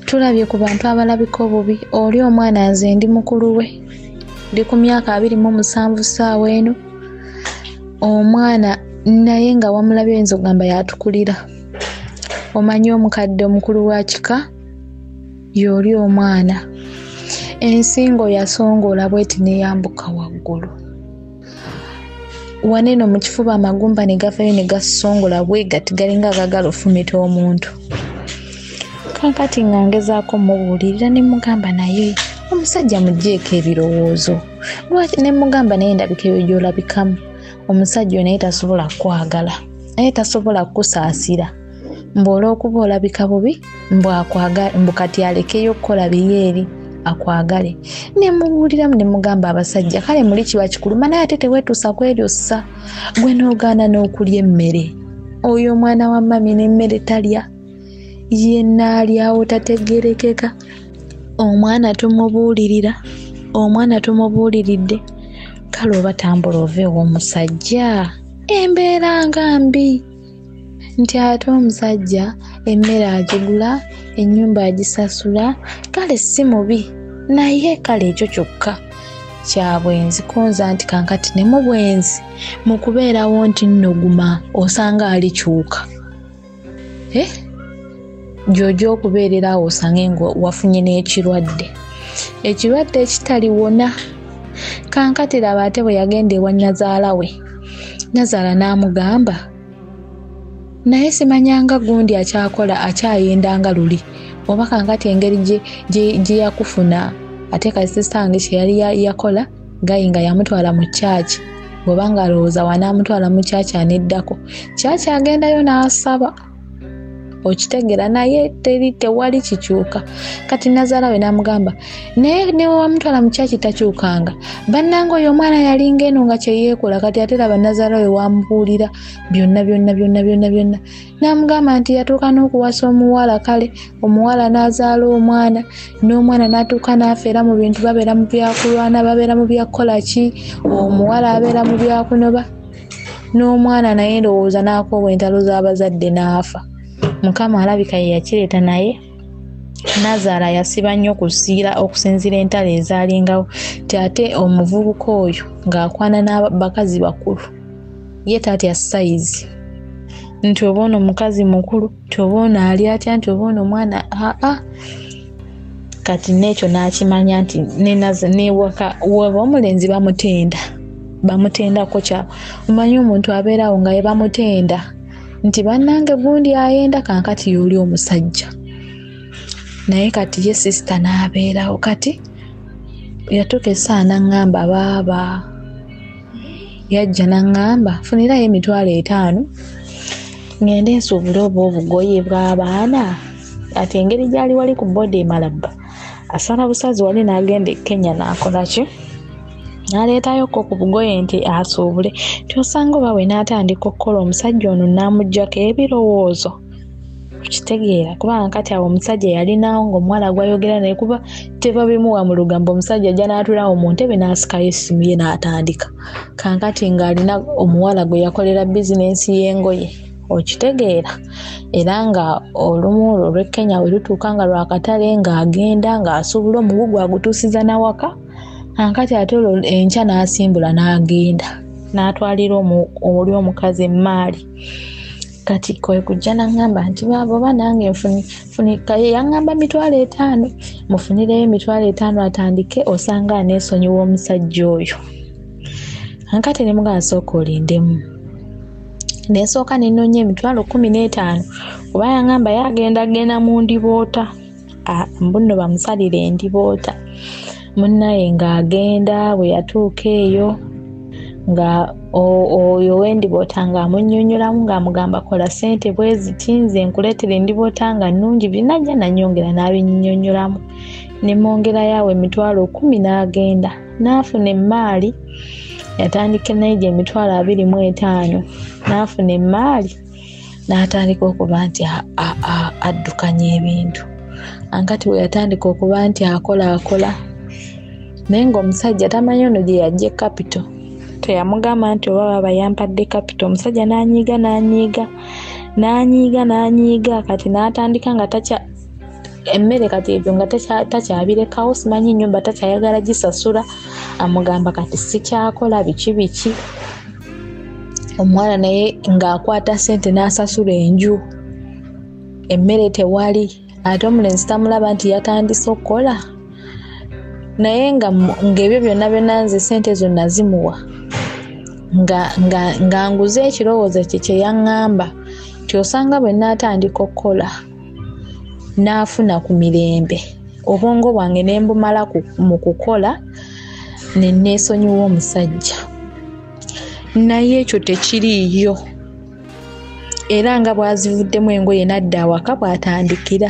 tulabye ku bantu abalabika obubi. Oli omwana nze ndi mukulu we, ndi ku myaka 27 ssaawa eno, omwana naye nga wamulabye oyinza okugamba yatukulira. Omanyi omukadde omukulu wa kika y'oli omwana, ensingo yasongola bweti neyambuka waggulu waneno mu kifuba, amagumba ne gavayo ne gasongola bwe gati galinga agagala ofumita omuntu. Kaakati nga ngezaako mubuulirira ne mugamba naye omusajja muggyeko ebirowoozo, lwaki ne mugamba naye ndabika eyo gy'olabikamu omusajja naye tasobola kukwagala, naye tasobola kukusaasira, mbu olw'okuba olabika bubi mbu kati alekeyo okukola biri eri akwagale. Ne mubuuliramu ne mugamba abasajja kale muli kiba kikuluma naye ate teweetuusa kw'eryo ssa, gwe n'ogaana n'okulya emmere. Oyo omwana wa mami n'emmere talya, yenna alyawo tategeerekeka. Omwana tumubuulirira, omwana tumubuuliridde, kale oba tambula ove ew'omusajja, embeera nga mbi. Nti ate omusajja emmere agigula, ennyumba agisasula, kale si mubi naye kale ekyo kyokka kya bwenzi. Konza nti kankati ne mu bwenzi mu kubeerawo nti nno guma osanga alikyuka, gy'ojja okubeerera awo osange nga wafunye n'ekirwadde, ekirwadde ekitaliwona. Kankati laba ate bwe yagenda ewa nnazaala we, nnazaala n'amugamba naye simanyanga gundi akyakola akyayendanga luli, oba kankati engeri gye yakufuna ate kasisita wange kye yali yakola gayi nga yamutwala mu kyaki, bw'obanga alowooza wanaamutwala mu kyaki aneddako kyaki agendayo n'asaba, okitegera naye teri tewali kikyuka. Kati nnazaala we n'amugamba naye ne wamutwala mu kyaki takyukanga, bannange oyo omwana yalinga eno nga kye yeekola. Kati ate laba nnazaala we wamubuulira byonna byonna byonna byonna byonna, n'amugamba nti yatuuka n'okuwasa omuwala, kale omuwala n'azaala omwana, n'omwana n'atuuka n'afeera mu bintu, babeera mu byakulwana, babeera mu byakukola ki, omuwala abeera mu byakunoba, n'omwana naye ndowooza n'akoowa entalo z'abazadde n'afa. Mukama alabika ye yakireeta, naye nnazaala yasiba nnyo kusiira okusinziira entalo ezaalingawo ti ate omuvubuka oyo ng'akwana n'abakazi bakulu, ye taatya sayizi nti oba ono mukazi mukulu, nti oba ono ali atya, nti oba ono omwana aa. Kati n'ekyo n'akimanya nti newaka waba omulenzi bamutenda, bamutendako kya omanyi omuntu abeerawo nga ye bamutenda nti bannange gundi ayenda, kankati y'oli omusajja. Naye kati ye sisita n'abeerawo. Kati yatuuka essaawa n'aŋŋamba baaba, yajja n'aŋŋamba funirayo 50,000 ngende nsuubule oba obugoye bw'abaana. Ati engeri gy'ali wali ku boda e Malaba asala busazi wali n'agenda e Kenya n'akola ki, n'aleetayoko ku bugoye nti asuubule. Nti osanga oba we n'atandika okukola omusajja ono n'amuggyako ebirowoozo, okitegeera, kubanga kati awo omusajja yalinawo ng'omuwala gw'ayogera naye kuba tebabimuwa mu lugambo, omusajja ajja n'atuulawo mu ntebe n'asikayo essimu ye n'atandika. Kankati ng'alina omuwala gwe yakolera bizinensi y'engoye, okitegeera, era nga olumu olwo olw'e Kenya we lutuuka nga lwakatale ng'agenda ng'asuubula omugugu agutuusiza n'awaka. Kankati ate olwo enkya n'asimbula n'agenda n'atwalira oli omukazi emmaali. Kati kwe kujja n'aŋŋamba nti baaba oba nange nfunikaye, yaŋŋamba 50,000, mufunireyo 50,000 atandike osanga aneesonyiwa omusajja oyo. Kankati ne mugamba sooka olindemu, nensooka ne nnoonya 15,000 kuba yaŋŋamba yagenda genda mu ndiboota, mbu nno bamusalire endiboota. Munnaye ng'agenda, bwe yatuuka eyo nga oyo w'endiboota ng'amunnyonnyolamu ng'amugamba kola ssente bwe ziti, nze nkuleetera endiboota nga nnungi, binajja nannyongera n'abinnyonnyolamu. Ne mwongerayo awo 10,000 n'agenda n'afuna emmaali. Yatandika naye gye 25,000 n'afuna emmaali n'atandika okuba nti addukanya ebintu. Ankati bwe yatandika okuba nti akola naye ng'omusajja tamanyi ono gye yaggye capital. Teyamugamba nti oba baba yampadde capital. Omusajja n'anyiiga n'anyiiga n'anyiiga kati n'atandika nga takya emmere kati ebyo nga takyabirekawo, simanyi nnyumba takyayagala gisasula, amugamba kati sikyakola biki biki. Omuwala naye ng'akwata ssente n'asasula enju, emmere tewali, ate omulenzi tamulaba nti yatandise okukola. Naye ng'ebyo byonna byonna nze ssente ezo nazimuwa nga nguze ekirowoozo kye kye yaŋŋamba nti osanga bwe naatandika okukola n'afuna ku mirembe, obwongo bwange ne mbumala mu kukola ne neesonyiwa omusajja. Naye ekyo tekiriiyo, era nga bw'azivuddemu engoye n'adda awaka bw'atandikira.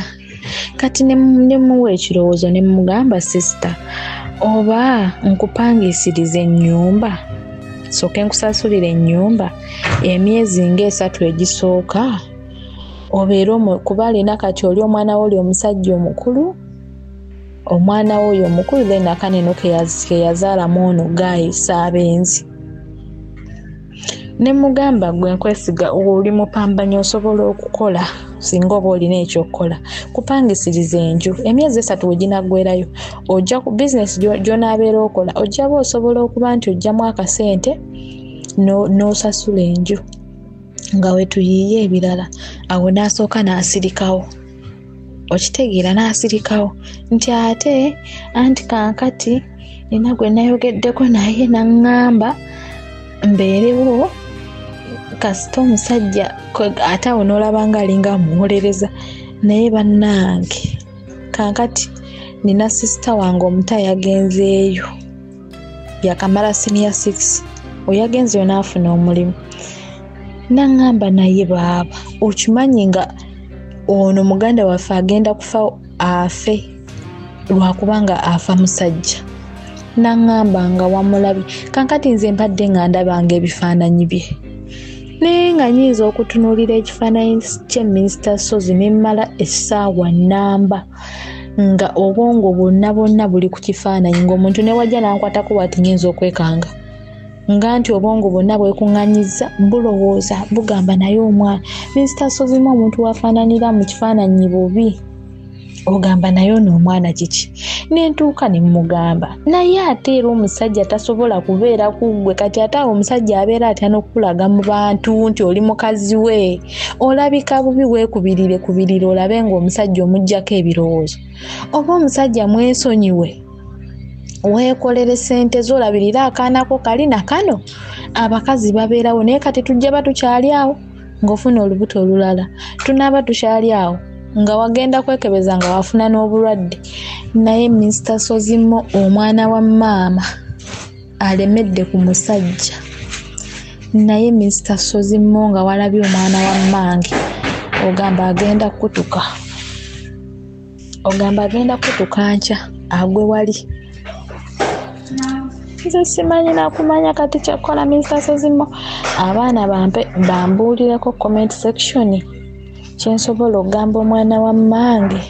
Kati ne muwa ekirowoozo ne mugamba, sisita, oba nkupangisiriza ennyumba, sooke nkusasulira ennyumba emyezi ng'esatu egisooka, obeere kuba alina kati oli omwana we oli omusajja omukulu, omwana we oyo omukulu then akaneno ke yazaalamu ono gaayi Saabenzi. Ne mugamba gwe nkwesiga oli mupambanyi osobola okukola singa oba olina ekyokukola, kupangisiriza enju emyezi 3 we ginaggwerayo, ojja ku bizinesi gy'onaabeera okola ojja ba osobola okuba nti ojjamu akasente n'osasula enju nga wetuyiiye ebirala. Awo n'asooka n'asirikawo, okitegeera, n'asirikawo nti ate anti kankati nina gwe nayogeddeko naye n'aŋŋamba mbeerewo kasita omusajja, ate awo n'olaba nga alinga amuwolereza. Naye bannange kankati nina sisita wange omuto yagenzeeyo, yakamala senior 6, oyagenzeeyo n'afuna omulimu. N'aŋŋamba naye baaba okimanyi nga ono muganda waffe agenda kufa afe lwakubanga afa musajja. N'aŋŋamba nga wamulabye. Kankati nze mbadde nga ndabanga ebifaananyi bye, naye nga nnyinza okutunuulira ekifaananyi kye Minisita Sozi ne mmala essaawa nnamba nga obwongo bwonna bwonna buli ku kifaananyi, ng'omuntu ne wajja n'ankwatako bw'ati nnyinza okwekanga nga nti obwongo bwonna bwekuŋŋaanyizza bulowooza bugamba naye omwana Minisita Sozi mu omuntu wafaananira mu kifaananyi bubi, ogamba naye ono omwana kiki. Nentuuka ne mmugamba naye ate era omusajja tasobola kubeera ku ggwe, kati ate awo omusajja abeera atya n'okukulaga mu bantu nti oli mukazi we, olabika bubi, weekubirire kubirire olabe ng'omusajja omuggyako ebirowoozo. Oba omusajja mwesonyiwe, weekolere ssente zo olabirire akaana ko kali na kano, abakazi babeerawo. Naye kati tujja ba tukyali awo ng'ofuna olubuto olulala, tunaaba tukyali awo nga wagenda kwekebeza nga wafuna n'obulwadde. Naye Minisita Sozimo omwana wa maama alemedde ku musajja. Naye Minisita Sozimo nga walabye omwana wa mmange ogamba agenda kutuka, ogamba agenda kutuka nkya agwe wali. Nze simanyi nakumanya kati kyakukola Minisita Sozimo. Abaana bampe bambuulireko comment section kyensobola okugamba omwana wa mmange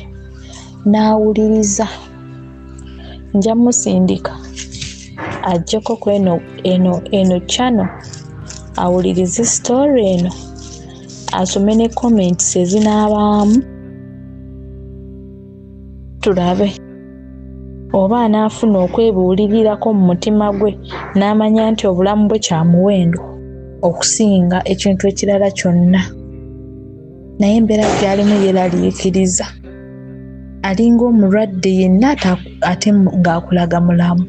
n'awuliriza. Nja musindika ajjeko ku eno channel awulirize story eno, asome ne comments ezinaabaamu, tulabe oba anaafuna okwebuulirirako mu mutima gwe n'amanya nti obulamu bwe kya muwendo okusinga ekintu ekirala kyonna. Naye embeera gy'alimu yeeraliikiriza, alinga omulwadde yenna ate ng'akulaga mulamu.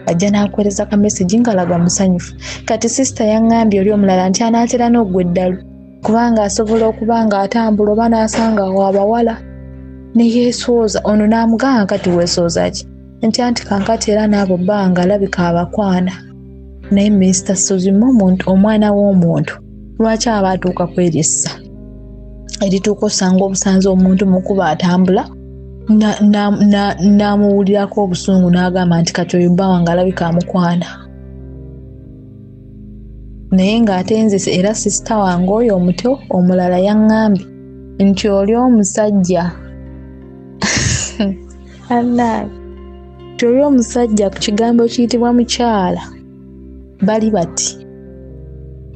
Ajja n'akuweereza ka message ng'alaga musanyufu. Kati sisita yaŋŋambye oli omulala nti anaatera n'oggwa eddalu, kubanga asobola okuba ng'atambula oba n'asanga awo abawala ne yeesooza. Ono n'amugamba kati weesooza ki? Nti anti kankati era n'abo bbanga alabika abakwana. Naye Mr. Ssozi omuntu omwana w'omuntu lwaki aba atuuka kwerissa erituuka osanga obusanze omuntu mukuba atambula n'amuwulirako obusungu n'agamba nti kati oyo bba wange alabika amukwana. Naye ng'ate nze era sisita wange oyo omuto omulala yaŋŋambye nti oli omusajja nti oli omusajja ku kigambo kiyitibwa mukyala bali bati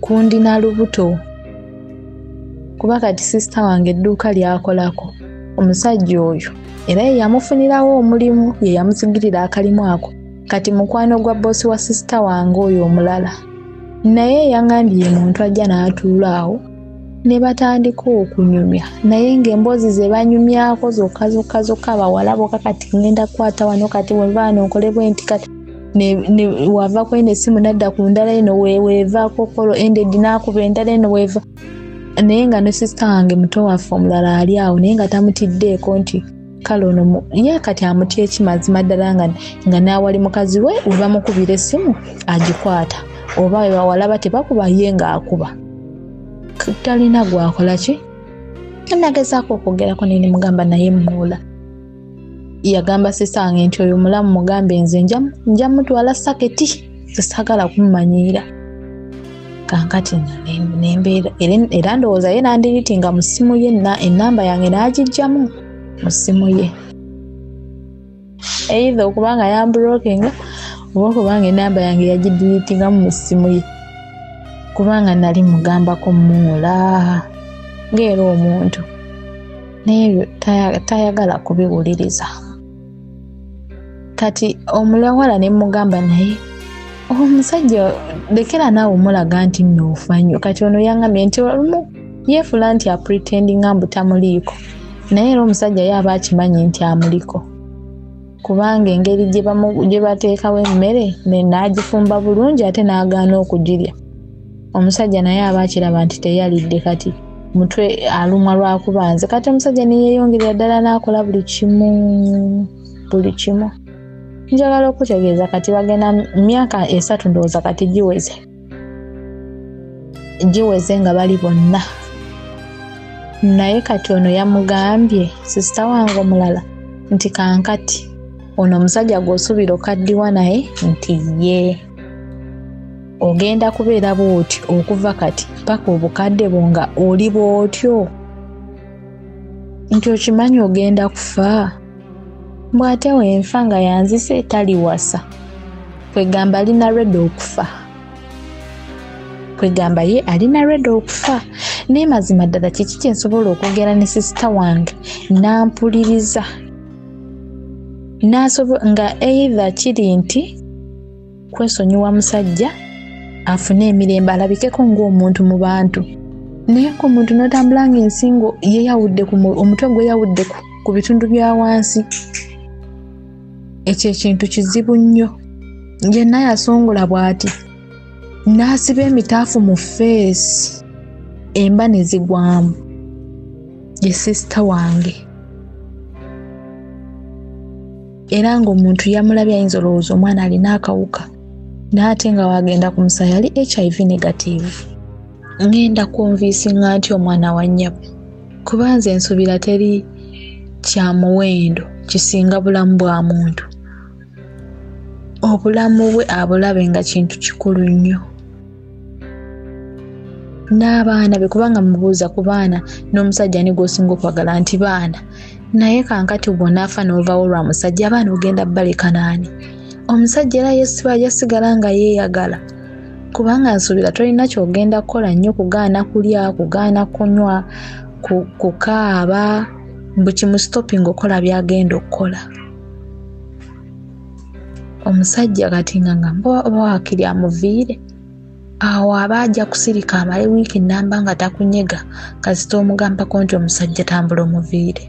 kundi na lubuto. Kuba kati sisita wange edduuka lyakolako omusajja oyo era ye yamufunirawo omulimu, ye yamusigirira akalimu ako. Kati mukwano gwa boosi wa sisita wange oyo omulala naye yaŋŋambye ye muntu ajja n'atuula awo ne batandika okunyumya, naye ng'emboozi ze banyumyako zokka zokka zokka bawala bokka. Kati ngenda kukwata wano, kati wenva wano nkole bwe nti, kati wava kweno essimu nadda ku ndala eno, weevaako kolo ended n'akuba endala eno weeva. Naye nga ne sisita wange muto waffe omulala ali awo naye nga tamutiddeeko nti kale ono ye kati amutya ekimazima ddala nga n'awali mukazi we we bamukubira essimu agikwata, oba we bawala tebakuba ye ng'akuba. Talina gwakola ki. Nagezaako okwogerako naye ne mugamba naye mmuula. Yagamba sisita wange nti oyo mulamu mugambe nze nja mutwala saketi, sisaagala kumumanyiira. Kankati nembeera era ndowooza ye nandiritinga mu ssimu ye ennamba yange n'agiggyamu mu ssimu ye, either okubanga yambulokinga oba okubanga ennamba yange yagidiritingamu mu ssimu ye, kubanga nali mugambako mmuula ng'era omuntu naye ebyo tayagala kubiwuliriza. Kati omulawala ne mugamba naye omusajja lekera naawe omulaga nti nno ofa nnyo. Kati ono yaŋŋambye nti olumu yeefula nti apretendinga mbu tamuliiko, naye era omusajja ye aba akimanyi nti amuliko, kubanga engeri gye bateekawo emmere n'agifumba bulungi ate n'agaana okugirya. Omusajja naye aba akiraba nti teyalidde, kati mutwe alumwa lwakuba nze. Kati omusajja ne yeeyongerera ddala n'akola buli kimu buli kimu. Njagala okutegeeza kati bagenda myaka 3 ndowooza kati giweze nga bali bonna. Naye kati ono yamugambye sisita wange omulala nti kankati ono omusajja gw'osuubira okaddiwa naye nti ye ogenda kubeera bw'oti okuva kati paka obukadde bwo nga oli bw'otyo, nti okimanyi ogenda kufa. Mbw'ate wenfa nga yanzise taliwasa, kwegamba alina redi okufa, kwegamba ye alina redi okufa. Naye mazima ddala kiki kye nsobola okwogera ne sisita wange n'ampuliriza nga either kiri nti kwesonyiwa musajja afune emirembe alabikeko ng'omuntu mu bantu, naye ng'omuntu n'otambula ng'ensingo yeyawudde omutwe gweyawudde ku bitundu bya wansi, ekyo ekintu kizibu nnyo. Yenna yasongola bw'ati n'asiba emitaafu mu feesi emba ne zigwamu. Ye sisita wange era ng'omuntu yamulabye ayinza olowooza omwana alina akawuka, n'ate nga wagenda ku musaayi ali HIV negative. Ngenda konviisinga nti omwana wa nnyabo, kuba nze nsuubira teri kya muwendo kisinga bulamu bwa muntu. Obulamu bwe abulabe nga kintu kikulu nnyo. N'abaana be, kubanga mubuuza ku baana n'omusajja ni gw'osinga okwagala nti baana, naye kankati bw'onaafa n'ovaawo lwa musajja abaana ogenda baleka naani? Omusajja era yesiba yasigala nga yeeyagala, kubanga nsuubira tolina ky'ogenda kukola nnyo kugaana kulya, kugaana kunywa, kukaaba, mbu kimusitopinga okukola by'agenda okukola. Omusajja kati nga ngamba oba waakiri amuviire awo aba ajja kusirika amale wiiki nnamba nga takunyega, kasita omugambako nti omusajja tambula omuviire.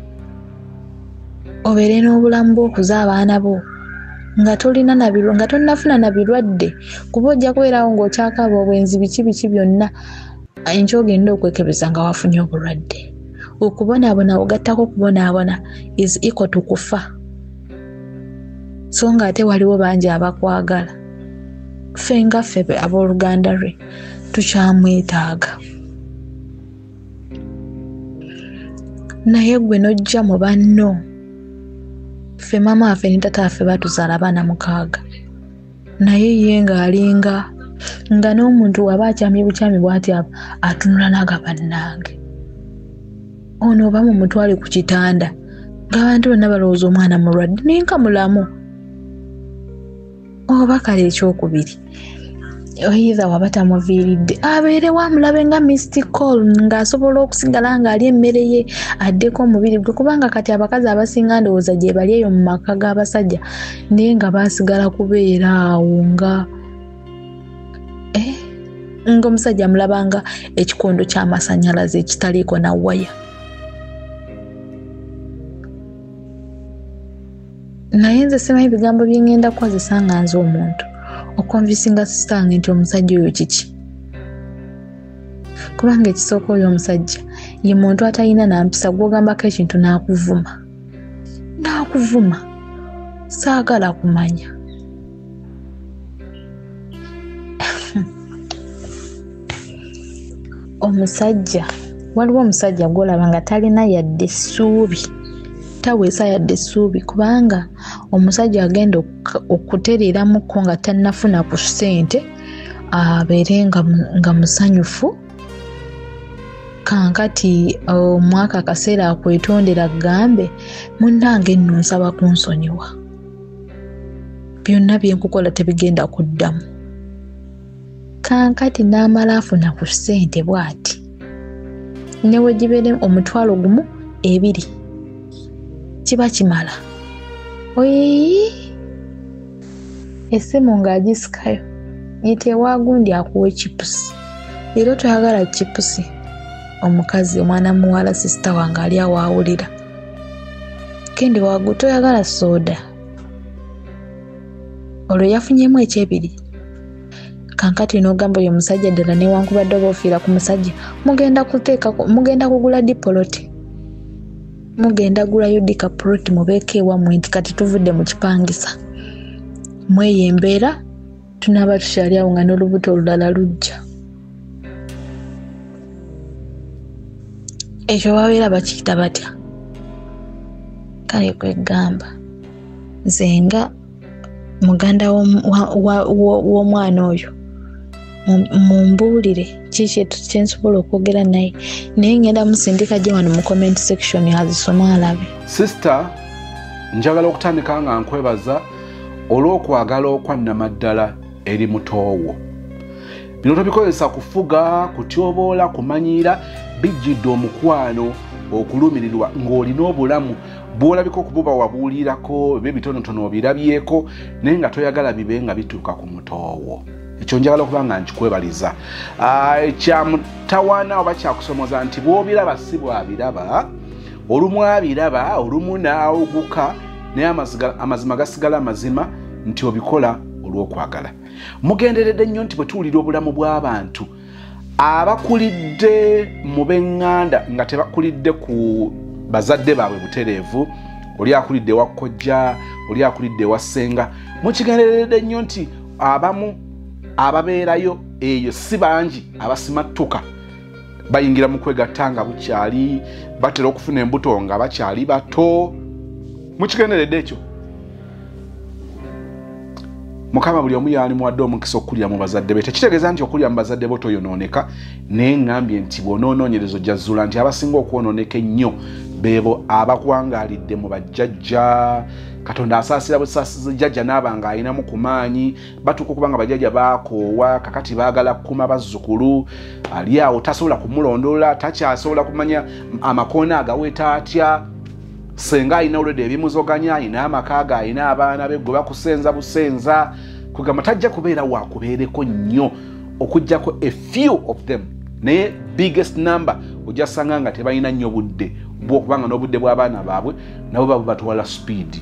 Obeere n'obulamu bw'okuza abaana bo nga tolina nga tonnafuna na birwadde, kuba ojja kubeerawo ng'okyakaaba obwenzi biki biki byonna, enkya ogenda okwekebeza nga wafunye obulwadde. Okubonaabona ogattako okubonaabona is equal to kufa. So nga ate waliwo bangi abakwagala. Ffe nga ffe abooluganda lwe tukyamwetaaga. Naye gwe n'ojja mu banno. Ffe maama waffe ne taata waffe batuzaala abaana 6. Naye ye ng'alinga nga n'omuntu waba akyamye bukyami bw'ati atunula n'agamba bannange. Ono oba mumutwale ku kitanda ng'abantu bonna balowooza omwana mulwadde naye nga mulamu. Oba kale ekyokubiri either waba tamuviiridde abeerewo amulabe nga missed call ng'asobola okusigala ng'alya emmere ye addeko omubiri gwe, kubanga kati abakazi abasinga ndowooza gye bali eyo mu maka g'abasajja naye nga baasigala kubeera awo nga ng'omusajja amulabanga ekikondo ky'amasannyalaze ekitaliiko na waya. Naye nze simanyi bigambo bye ngenda kukozesa nga nze omuntu okonvisinga sisita wange nti omusajja oyo kiki. Kubanga ekisooka oyo omusajja ye muntu atalina nampisa, gw'ogambako ekintu n'akuvuma. N'akuvuma. Saagala kumanya. Omusajja, waliwo omusajja gw'olaba nga talina yadde ssuubi, taweesa yadde ssuubi, kubanga omusajja agenda okutereeramuko nga tannafuna ku ssente abeere nga musanyufu. Kankati omwaka akaseera akwetondera agambe munnange nno nsaba kunsonyiwa, byonna bye nkukola tebigenda kuddamu. Kankati n'amala afuna ku ssente bw'ati ne we gibeere 1,000 2 kiba kimala. Oyi essimu ng'agisikayo yita ewa gundi akuwa chipusi. Leero toyagala chipusi. Omukazi omwana muwala sisita wange ali awo awulira. Kendi wagu toyagala soda. Olwo yafunyemu ekyebiri. Kankati n'ogamba oyo omusajja ddala newankubadde oba ofiira ku musajja mugenda kuteekako, mugenda kugula dipoloti. Mugenda gulayo dika plot mubeeko ewammwe nti kati tuvudde mu kipangisa. Mweyo embeera tunaaba tukyali awo nga n'olubuto olulala lujja. Ekyo babeera bakiyita batya? Kale kwegamba nze nga muganda w'omwana oyo mumbuulire kiki kye nsobola okwogera naye, naye ngenda musindika gye wano mu comment section azisome alabe. Sister, njagala okutandika nga nkwebaza olw'okwagala okwannamaddala eri mutoowo. Bino tobikozesa kufuga, kutyoboola, kumanyiira, bijjidde omukwano okulumirirwa ng'olina obulamu bw'olabika okububa wabuulirako eba ebitonotono obirabyeko naye nga toyagala bibe nga bituuka ku mutoowo. Ekyo njagala okuba nga nkikwebaliza. Ekyamutawaana oba kyakusomoza nti bw'obiraba si bw'abiraba, olumu abiraba, olumu n'awuguka, naye amazima gasigala amazima nti obikola olw'okwagala. Mugenderedde nnyo nti bwe tuwulira obulamu bw'abantu abakulidde mu b'eŋŋanda nga tebakulidde ku bazadde baabwe butereevu, oli akulidde wa kojja, oli akulidde wa ssenga, mukigenderedde nnyo nti abamu ababeerayo eyo si bangi abasimattuka bayingira mu kwegatta nga bukyali, batera okufuna embuto nga bakyali bato. Mukigenderedde ekyo. Mukama buli omu yalimuwadde omukisa okulya mu bazadde be. Tekitegeeza nti okulya mu bazadde bo toyonooneka, naye ŋŋambye nti bw'onoonoonyereza ojja zuula nti abasinga okwonooneka ennyo beebo abakwangaalidde mu bajjajja. Katonda asaasira busaasizi jjajja n'aba ng'alinamu ku maanyi, batuuka okuba nga bajjajja baakoowa, kakati baagala kukuma bazzukulu, ali awo tasobola kumulondoola, takyasobola kumanya amakoona agaweeta atya. Senga alina olwedde ebimuzoganya, alina amaka ge, alina abaana be, gwe bakusenza busenza, kugamba tajja kubeera wakubeereko nnyo okuggyako a few of them, naye biggest number ojja sanga nga tebalina nnyo budde bw'okubanga n'obudde bw'abaana baabwe nabo babo batwala speed.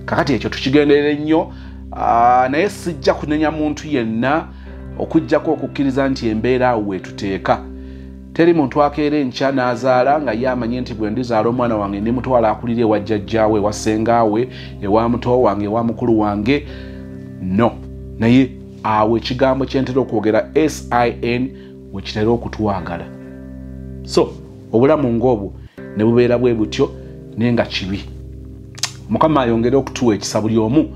Kakati ekyo tukigenderere nnyo, naye sijja kunenya muntu yenna okuggyako okukkiriza nti embeera awo weetuteeka. Teri muntu akeera enkya n'azaala nga ye amanye nti bwe ndizaala omwana wange ndimutwala akulira ewa jjajjaawe, ewa ssengaawe, ewa muto wange, ewa mukulu wange. No, naye awo ekigambo kye ntera okwogera sin we kitera okutwagala. So obulamu ng'obwo ne bubeera bwe butyo, naye nga kibi. Mukama ayongere okutuwa ekisa, buli omu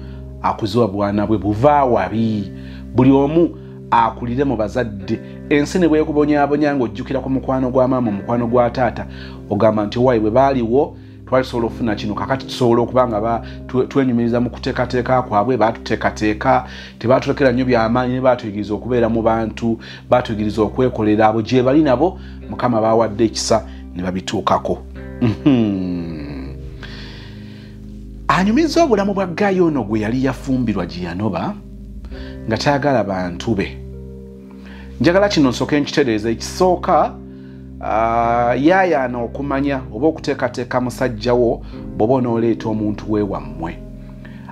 akuziwa bwana bwe buva wabi, buli omu akulire mu bazadde. Ensi ne bwekubonyaabonya ng'ojjukira ku mukwano gwa maama, omukwano gwa taata, ogamba nti owaayi bwe baaliwo twali tusobola okufuna kino, kakati tusobola okuba nga twenyumiriza mu kuteekateeka kwabwe. Baatuteekateeka, tebaatulekera nnyo byamaanyi, ne baatuyigiriza okubeera mu bantu, baatuyigiriza okwekolera. Abo gye bali nabo Mukama baawadde ekisa ne babituukako. Anyumiza obulamu bwa guy ono gwe yali yafumbirwa gye yanoba nga tayagala bantu be. Njagala kino nsooke nkitereeza. Ekisooka, yaayaana okumanya oba okuteekateeka musajjawo bw'oba onooleeta omuntu we wammwe.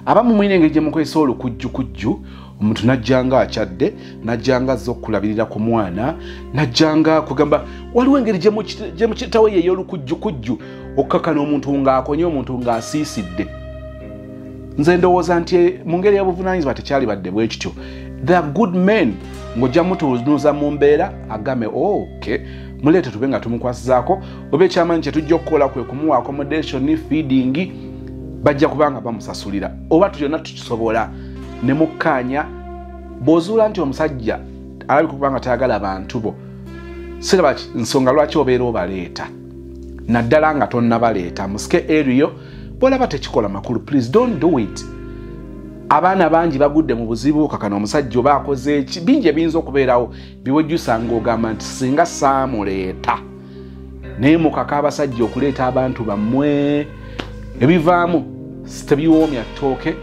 Abamu mulina engeri gye mukozesa olukujjukujju, omuntu najjanga akyadde, najjanga azze okulabirira ku mwana, najjanga kugamba waliwo engeri gye mukitawo ye ey'olukujjukujju okukakana omuntu ng'akonye, omuntu ng'asiisidde. Nze ndowooza nti mu ngeri y'obuvunaanyizibwa tekyalibadde bwe kityo. They are good men, ng'ojja mutunuuza mu mbeera agambe, oh, okay, muleete tube nga tumukwasizaako, oba ekyamaanyi kye tujja okukola kwe kumuwa accommodation, feeding, bajja kubanga bamusasulira, oba tulyonna tukisobola ne mukkaanya. Bw'ozuula nti omusajja alabika okuba nga tayagala bantu bo, siraba nsonga lwaki obeera obaleeta, naddala nga tonnabaleeta musike eriyo. Bw'olaba tekikola makulu, please don't do it. Abaana bangi bagudde mu buzibu kakano omusajja oba akoze eki, bingi ebiyinza okubeerawo biwejjusa ng'ogamba nti singa saamuleeta. Naye mukaka abasajja okuleeta abantu bammwe, ebivaamu tebiwoomya ttooke.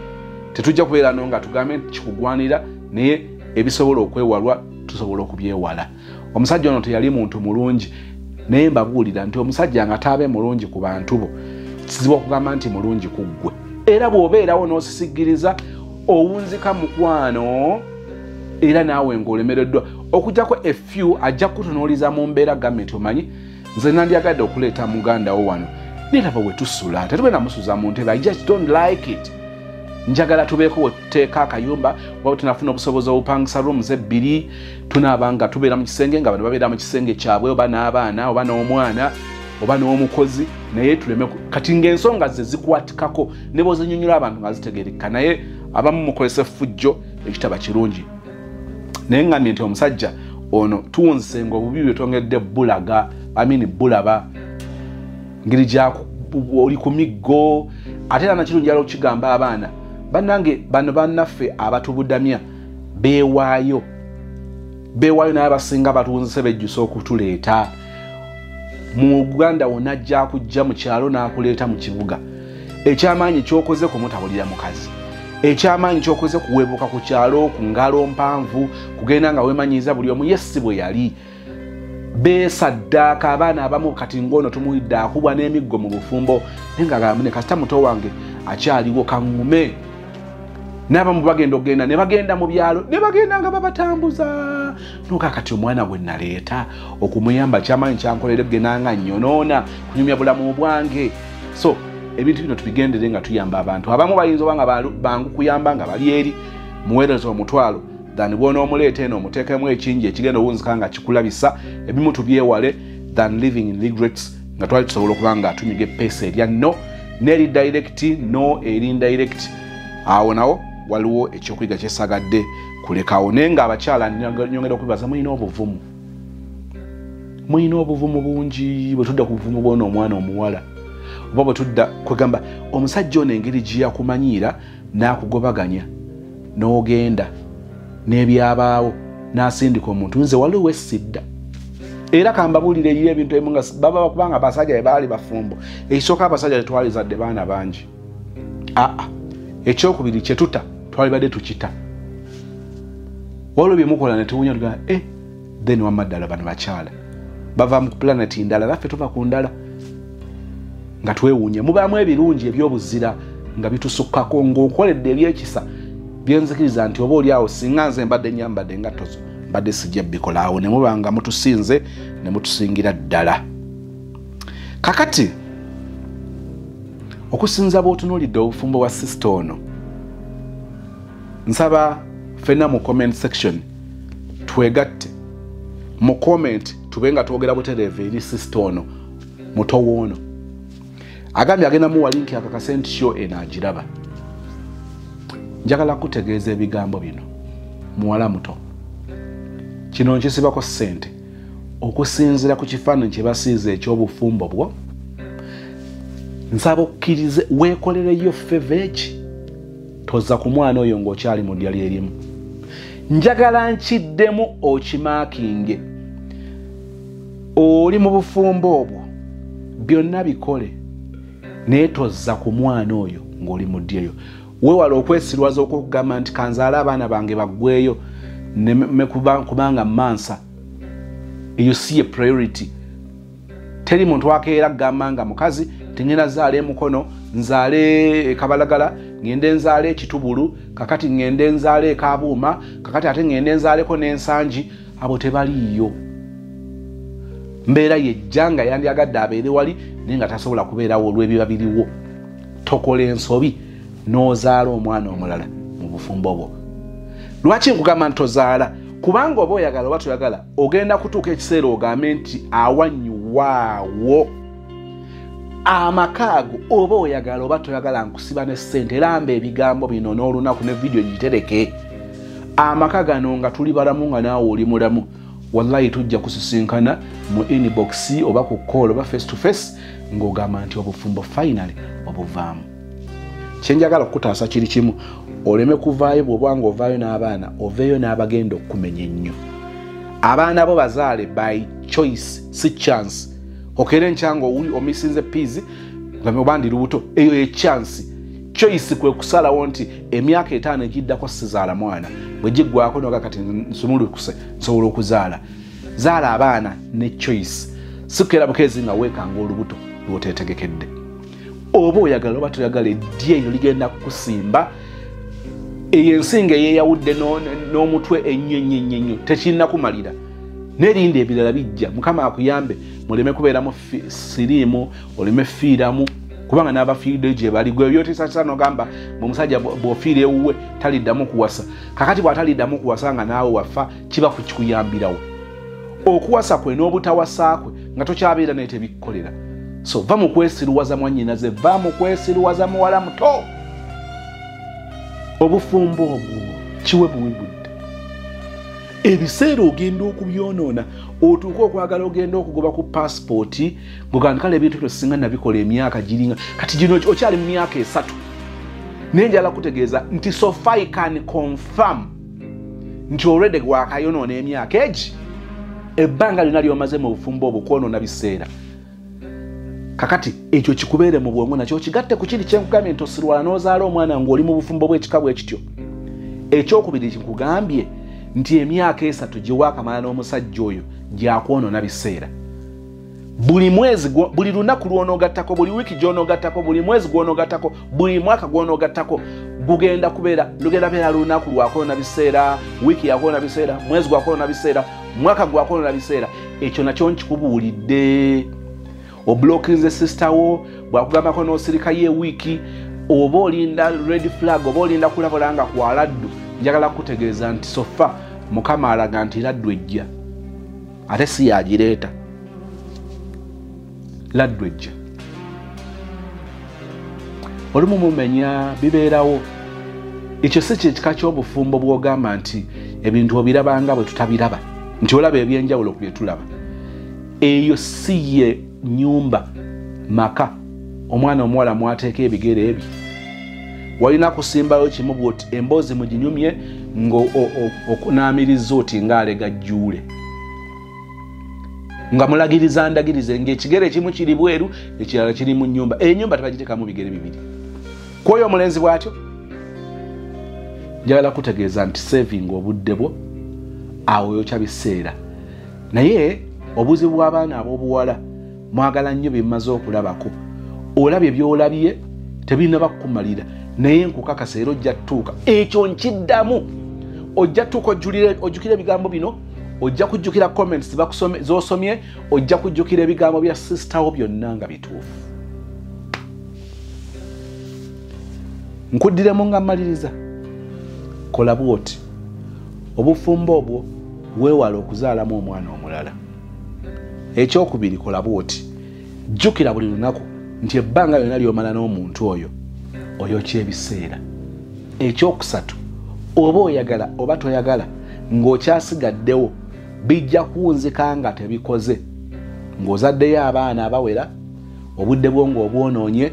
Tetujja kubeera no nga tugambe nti kikugwanira, naye ebisobola okwewalwa tusobola okubyewala. Omusajja ono teyali muntu mulungi, naye mbabuulira nti omusajja nga taabe mulungi ku bantu bo, kizibu okugamba nti mulungi ku ggwe. Era bw'obeerawo n'osisigiriza owunzika mukwano, era naawe ng'olemereddwa okujjako a few ajja kutunuuliza mu mbeera gambe nti omanyi nze nandyagadde okuleeta muganda wo wano, naye laba we tusula, tetugenda musuza mu ntebe. I just don't like it. Njagala tubeeko we tuteeka akayumba, oba tunafuna obusobozi obupangisa rooms ebbiri, tunaaba nga tubeera mu kisenge nga bano babeera mu kisenge kyabwe, oba n'abaana, oba n'omwana, oba n'omukozi, naye tuleme kati ng'ensonga ze zikwatikako ne bw'ozinyonyola abantu nga zitegeereka. Naye abamu mukozesa effujjo ekitaba kirungi. Naye ngambye nti omusajja ono tuwunzisenga obubi bwe twongedde bulaga amini bulaba ngeri oli ku miggo. Ate era nakirungi ala okukigamba abaana bannange bano bannaffe abatubudamya beewaayo, beewaayo, naye abasinga batuwunzise bejjusa okutuleeta mu Uganda. Wonna ajja kujja mu kyalo n'akuleeta mu kibuga. Ekyamaanyi kyokoze kumutabulira mukazi, ekyamaanyi kyokoze kuweebuka ku kyalo ku ngalo mpanvu, kugenda nga weemanyiiza buli omu. Yesi bwe yali beesaddaaka abaana abamu. Kati ng'ono tumuwidde akubwa n'emiggo mu bufumbo, naye nga agamba ne kasita muto wange akyaliwo kaŋŋume. N'abamu bagenda okugenda ne bagenda mu byalo ne bagenda nga babatambuza noka. Kati omwana gwe naleeta okumuyamba, kyamaanyi kyankolera kugenda nga nnyonoona kunyumya bulamu bwange. So ebintu bino tubigendere nga tuyamba abantu. Abamu bayinza oba nga bangu kuyamba nga bali eri, muweereza 10,000 than bw'onoomuleeta eno omuteekemu ekingi ekigenda owunzika nga kikulabisa. Ebimu tubyewale than living in regrets nga twali tusobola okuba nga tunyiga epeesa erya no n'eri direct, no eri indirect. Awo nawo waliwo ekyokuyiga kyesagadde kulekawo. Naye nga abakyala nyongera okwebaza, mulina obuvumu, mulina obuvumu bungi. Bwe tudda ku buvumu bwona omwana omuwala, oba bwe tudda kwegamba omusajja ono engeri gye yakumanyiira n'akugobaganya n'ogenda n'ebyabaawo n'asindika omuntu, nze waliwo essidda. Era kambabuulire, eriyo ebintu ebimu nga baba kubanga abasajja bwe baali bafumbo. Ekisooka, abasajja tetwalizadde baana bangi. Aa, ekyokubiri, kyetuta twalibadde tukita. Waliwo byemukola netuwunya tugaa e then wamma ddala bano bakyala bava mu planet ndala, naffe tuva ku ndala, nga twewuunya. Mubaamu ebirungi ebyobuzira nga bitusukkako ng'okoledde ebyekisa byenzikiriza nti oba oli awo singa nze mbadde nyambadde engatto zo Mbadde sijja bikola awo ne mubanga mutusinze ne mutusingira ddala. Kakati okusinza bw'otunuulidde obufumbo bwa sister ono, nsaba ffenna mu comment section twegatte mu comment tube nga twogera butereevu eri sister ono muto woono. Agambye agenda muwa link akakase nti show eno agiraba. Njagala kutegeeza ebigambo bino, muwala muto, kino nkisibako ssente okusinziira ku kifaananyi kye basiize eky'obufumbo bwo. Nsaba okkirize weekolereyo feveeki, toza ku mwana oyo ng'okyali mu ddya lyerimu. Njagala nkiddemu okimaakinge, oli mu bufumbo obwo byonna bikole, naye tozza ku mwana oyo ng'oli mu ddya eyo. Weewala okwesirwaza okwokugamba nti kanzaale abaana bange baggweeyo kubanga mansa. Eyo si ye priority. Teri muntu akeera kugamba nga mukazi tingenda zaala emukono, nzaale ekabalagala, ngende nzaale ekitubulu, kakati ngende nzaale ekabuuma, kakati ate ngende nzaaleko n'ensangi. Abo tebaliiyo. Mbeera yejja nga yandyagadde abeere wali naye nga tasobola kubeerawo olw'ebiba biriwo. Tokola ensobi n'ozaala omwana omulala mu bufumbo bwo. Lwaki nkugamba nti tozaala? Kubanga oba oyagala oba toyagala, ogenda kutuuka ekiseera ogambe nti awanyuwaawo amaka ago. Oba oyagala oba toyagala, nkusiba ne ssente. Era mba ebigambo bino n'olunaku ne vidiyo gitereke. Amaka gano nga tuli balamu nga naawe oli mulamu, wallahi tujja kusisinkana mu inbox oba ku call oba face to face ng'ogamba nti obufumbo finally obuvaamu. Kyenjagala okukutaasa kiri kimu, oleme kuvaayo. Bw'oba nga ovaayo n'abaana, oveeyo n'abagenda okukumenya ennyo. Abaana bo bazaale by choice, si chance. Okeera enkyanga omisinze piizi oba ndi lubuto, eyo ye chance. Choice kwe kusalawo nti emyaka 5 egiddako sizaala mwana, bwe giggwako noga kati nsumulukuse nsobola okuzaala. Zaala abaana ne choice, si kukeera bukeezi nga weekanga olubuto lw'oteetegekedde. Oba oyagala oba toyagala, eddi eyo ligenda kukusimba. Eyo ensinga eyeyawudde n'omutwe ennyo ennyo ennyo ennyo tekirina kumalira, n'erinda ebirala bijja. Mukama akuyambe muleme kubeeramu siriimu, oleme fiiramu, kubanga n'abafiiriddeyo gye bali. Gwe byotiisatiisa n'ogamba omusajja bw'ofiira ewuwe taliddamu kuwasa. Kakati bw'ataliddamu kuwasa nga naawe wafa, kiba kukikuyambirawo okuwasa kwe n'obutawasa kwe nga tokyabeera naye tebikkolera. So va mu kwesiruwaza mwannyinaze, va mu kwesiruwaza muwala muto. Obufumbo obwo kiwe buwi budde, ebiseera ogenda okubyonoona, otuuke okwagala ogenda okugoba ku pasipooti ng'ogamba kale ebintu bino singa nabikola emyaka giringa kati gino, okyali mu myaka 3. Naye njagala kutegeeza nti so far I can confirm nti already gwakayonoona emyaka egi. Ebbanga lyonna ly'omaze mu bufumbo obwo kwonoona biseera. Kakati ekyo kikubeere mu bwongo, nakyo kigatte ku kiri kyenkugambye nti osirwala n'ozaala omwana ng'oli mu bufumbo bw'ekika bwe kityo. Ekyokubiri kinkugambye nti emyaka 3 gye waakamala n'omusajja oyo gyakwonoona biseera. Buli mwezi, buli lunaku lw'onoogattako, buli wiiki gy'onoogattako, buli mwezi gw'onoogattako, buli mwaka gw'onoogattako, gugenda kubeera lugenda beera lunaku lwakwonoona biseera, wiiki yakwonoona biseera, mwezi gwakwonoona biseera, mwaka gwakwonoona biseera. Ekyo nakyo nkikubuulidde. Oblockinze sister wo, bwakugambako n'osirikayo ewiiki, oba olinda red flag, oba olinda kulabula nga kwa laddu. Njagala kutegeeza nti so far Mukama alaga nti laddu ejja, ate si yagireeta. Laddu ejja. Olumu mumenya bibeerawo. Ekyo si kyekika ky'obufumbo bw'ogamba nti ebintu obiraba nga bwe tutabiraba, nti olaba ebyenjawulo ku bye tulaba. Eyo si ye nyumba maka omwana omuwala mwateeka ebigere ebyo. Walina kusimbayo kimu bw'oti emboozi muginyumye ng'okunaamiriza oti ng'alega jjuule, nga mulagiriza ndagirize ng'ekigere ekimu kiri bweru ekirala kiri mu nnyumba. Ennyumba tebagiteekamu bigere bibiri. Kwoyo omulenzi bw'atyo, njagala kutegeeza nti saving obudde bwo, awo yokya biseera. Naye obuzibu bw'abaana ab'obuwala, mwagala nnyo bye mmaze okulabako. Olabye by'olabye tebinnaba kukumalira, naye nkukakasa era ojja tutuuka. Ekyo nkiddamu, Ojja tuuka ojjukira ebigambo bino, ojja kujjukira comments z'osomye, ojja kujjukira ebigambo bya sister wo byonna nga bituufu. Nkuddiremu nga mmaliriza, kola bw'oti: obufumbo obwo weewale okuzaalamu omwana omulala. Ekyokubiri, kola bw'oti: jjukira buli lunaku nti ebbanga lyonna ly'omala n'omuntu oyo oyokya ebiseera. Ekyokusatu, oba oyagala oba toyagala, ng'okyasigaddewo bijja kuwunzika nga tebikoze, ng'ozaddeyo abaana abawera, obudde bwo ng'obwonoonye,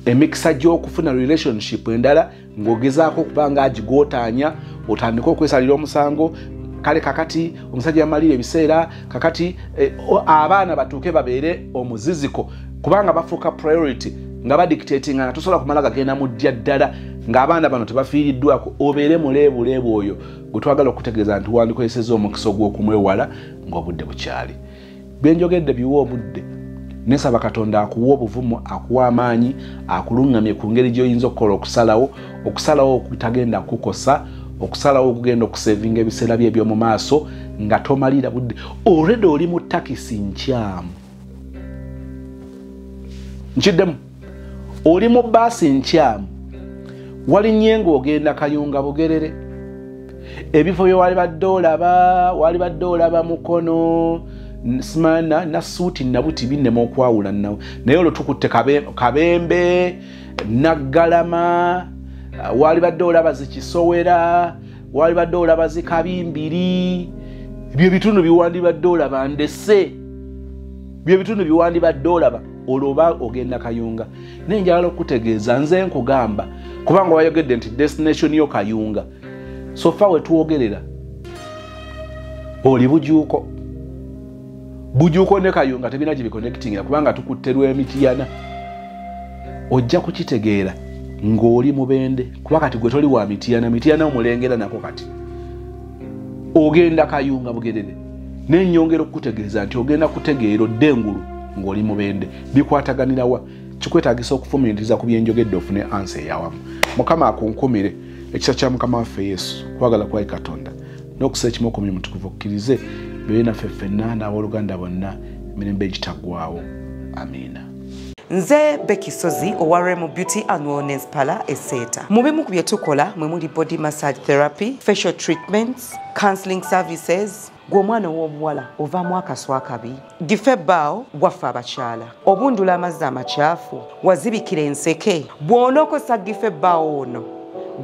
emikisa gy'okufuna relationship endala ng'ogezaako okuba nga agigootaanya, otandike okwesalira omusango. Kale kakati omusajja yamalira ebiseera, kakati abaana batuuke babeere omuziziko, kubanga bafuuka priority nga badictatinga nga tosobola kumala gagenda mu ddya ddala ng'abaana bano tebafiiriddwako. Obeere muleebuleebu oyo gwe twagala okutegeeza nti wandikozesezza omukisa ogw'okumwewala ng'obudde bukyali. Byenjogedde biwa obudde, nesaba Katonda akuwa obuvumu, akuwa amaanyi, akuluŋŋamye ku ngeri gy'oyinza okukola okusalawo, okusalawo okutagenda kukosa, okusalawo okugenda okusevinga ebiseera bye eby'omu maaso nga tomalira budde. Already oli mu takisi nkyamu, nkiddemu, oli mu bbaasi nkyamu, walinnye ng'ogenda Kayunga Bugerere. Ebifo bye walibadde olaba, walibadde olaba Mukono, simana nasuuti nabuti binnema okwawula nawe, naye olwo tukutte Kabembe, Naggalama, walibadde olaba zikisowera, walibadde olaba zikabimbiri. Ebyo ebitundu biwandibadde olaba ndese, byo ebitundu biwandibadde olaba olwo oba ogenda Kayunga. Naye njagala okutegeeza, nze nkugamba kubanga wayogedde nti destination yo Kayunga, so far we tuwogerera oli Bujuuko. Bujuuko ne Kayunga tebirina gye biconnectingira kubanga tukutte lw'emitiyana. Ojja kukitegeera ng'oli Mubende, kuba kati gwe toli wa Mitiyana, Mitiyana omulengera nako kati ogenda Kayunga Bugerere. Nennyongera okukutegeeza nti ogenda kutegeera odde engulu ng'oli Mubende. Bikwataganira wa? Kikwetaagisa okufumiitiriza ku byenjogedde ofune ansa eyawamu. Mukama akunkumire ekisa kya Mukama waffe Yesu, kwagala kwa Katonda n'okussa ekimu okw'Omwoyo Omutukuvu okkirize bibe naffe ffenna n'abooluganda bonna emirembe egitaggwaawo. Amiina. Nze Becky Sozi owa Remo Beauty and Wellness Parlor Eseeta. Mu bimu ku bye tukola mwe muli body massage therapy, facial treatments, counseling services. Gwe omwana ow'obuwala ovaamu akaswa akabi, gife ebbaawo gwaffe abakyala, obundula amazzi amakyafu, wazibikira enseke. Bw'onookozesa gife ebbaawo ono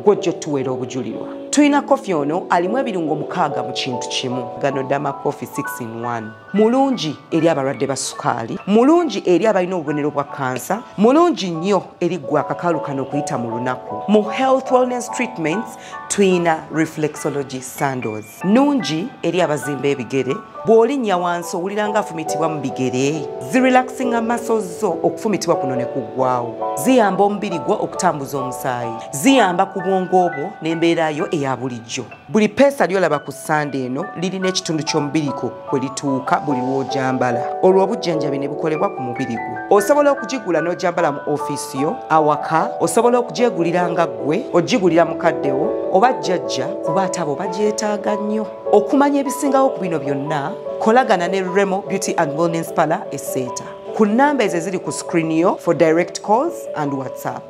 gw'ojja otuweera obujulirwa. Tulina kofi ono alimu ebirungo 6 mu kintu kimu. Gano Dama Coffee 6 in 1. Mulungi eri abalwadde ba sukaali, mulungi eri abalina obubonero bwa kansa, mulungi nnyo eri ggwe akakalu kano okuyita mu lunaku. Mu health wellness treatments tulina reflexology sandals, nnungi eri abazimba ebigere. Bw'olinnya wansi owulira nga afumitibwa mu bigere, zirelaxinga muscles zo okufumitibwa kuno ne kuggwaawo. Ziyamba omubiri gwo okutambuza omusaayi, ziyamba ku bwongo bwo n'embeera yo eya bulijjo. Buli peesa ly'olaba ku Sande eno lirina ekitundu ky'omubiri gwo kwe lituuka buli lw'ogyambala, olwo obujjanjabi ne bukolebwa ku mubiri gwo. Osobola okugigula n'ogyambala mu ofiisi yo, awaka, osobola okugyegulira nga ggwe, ogigulira mukaddewo oba jjajja, kuba ate abo bagyetaaga nnyo. Okumanya ebisingawo ku bino byonna, kolagana ne Remo Beauty and Wellness Parlor Eseeta ku nnamba ezo eziri ku screen yo for direct calls and WhatsApp.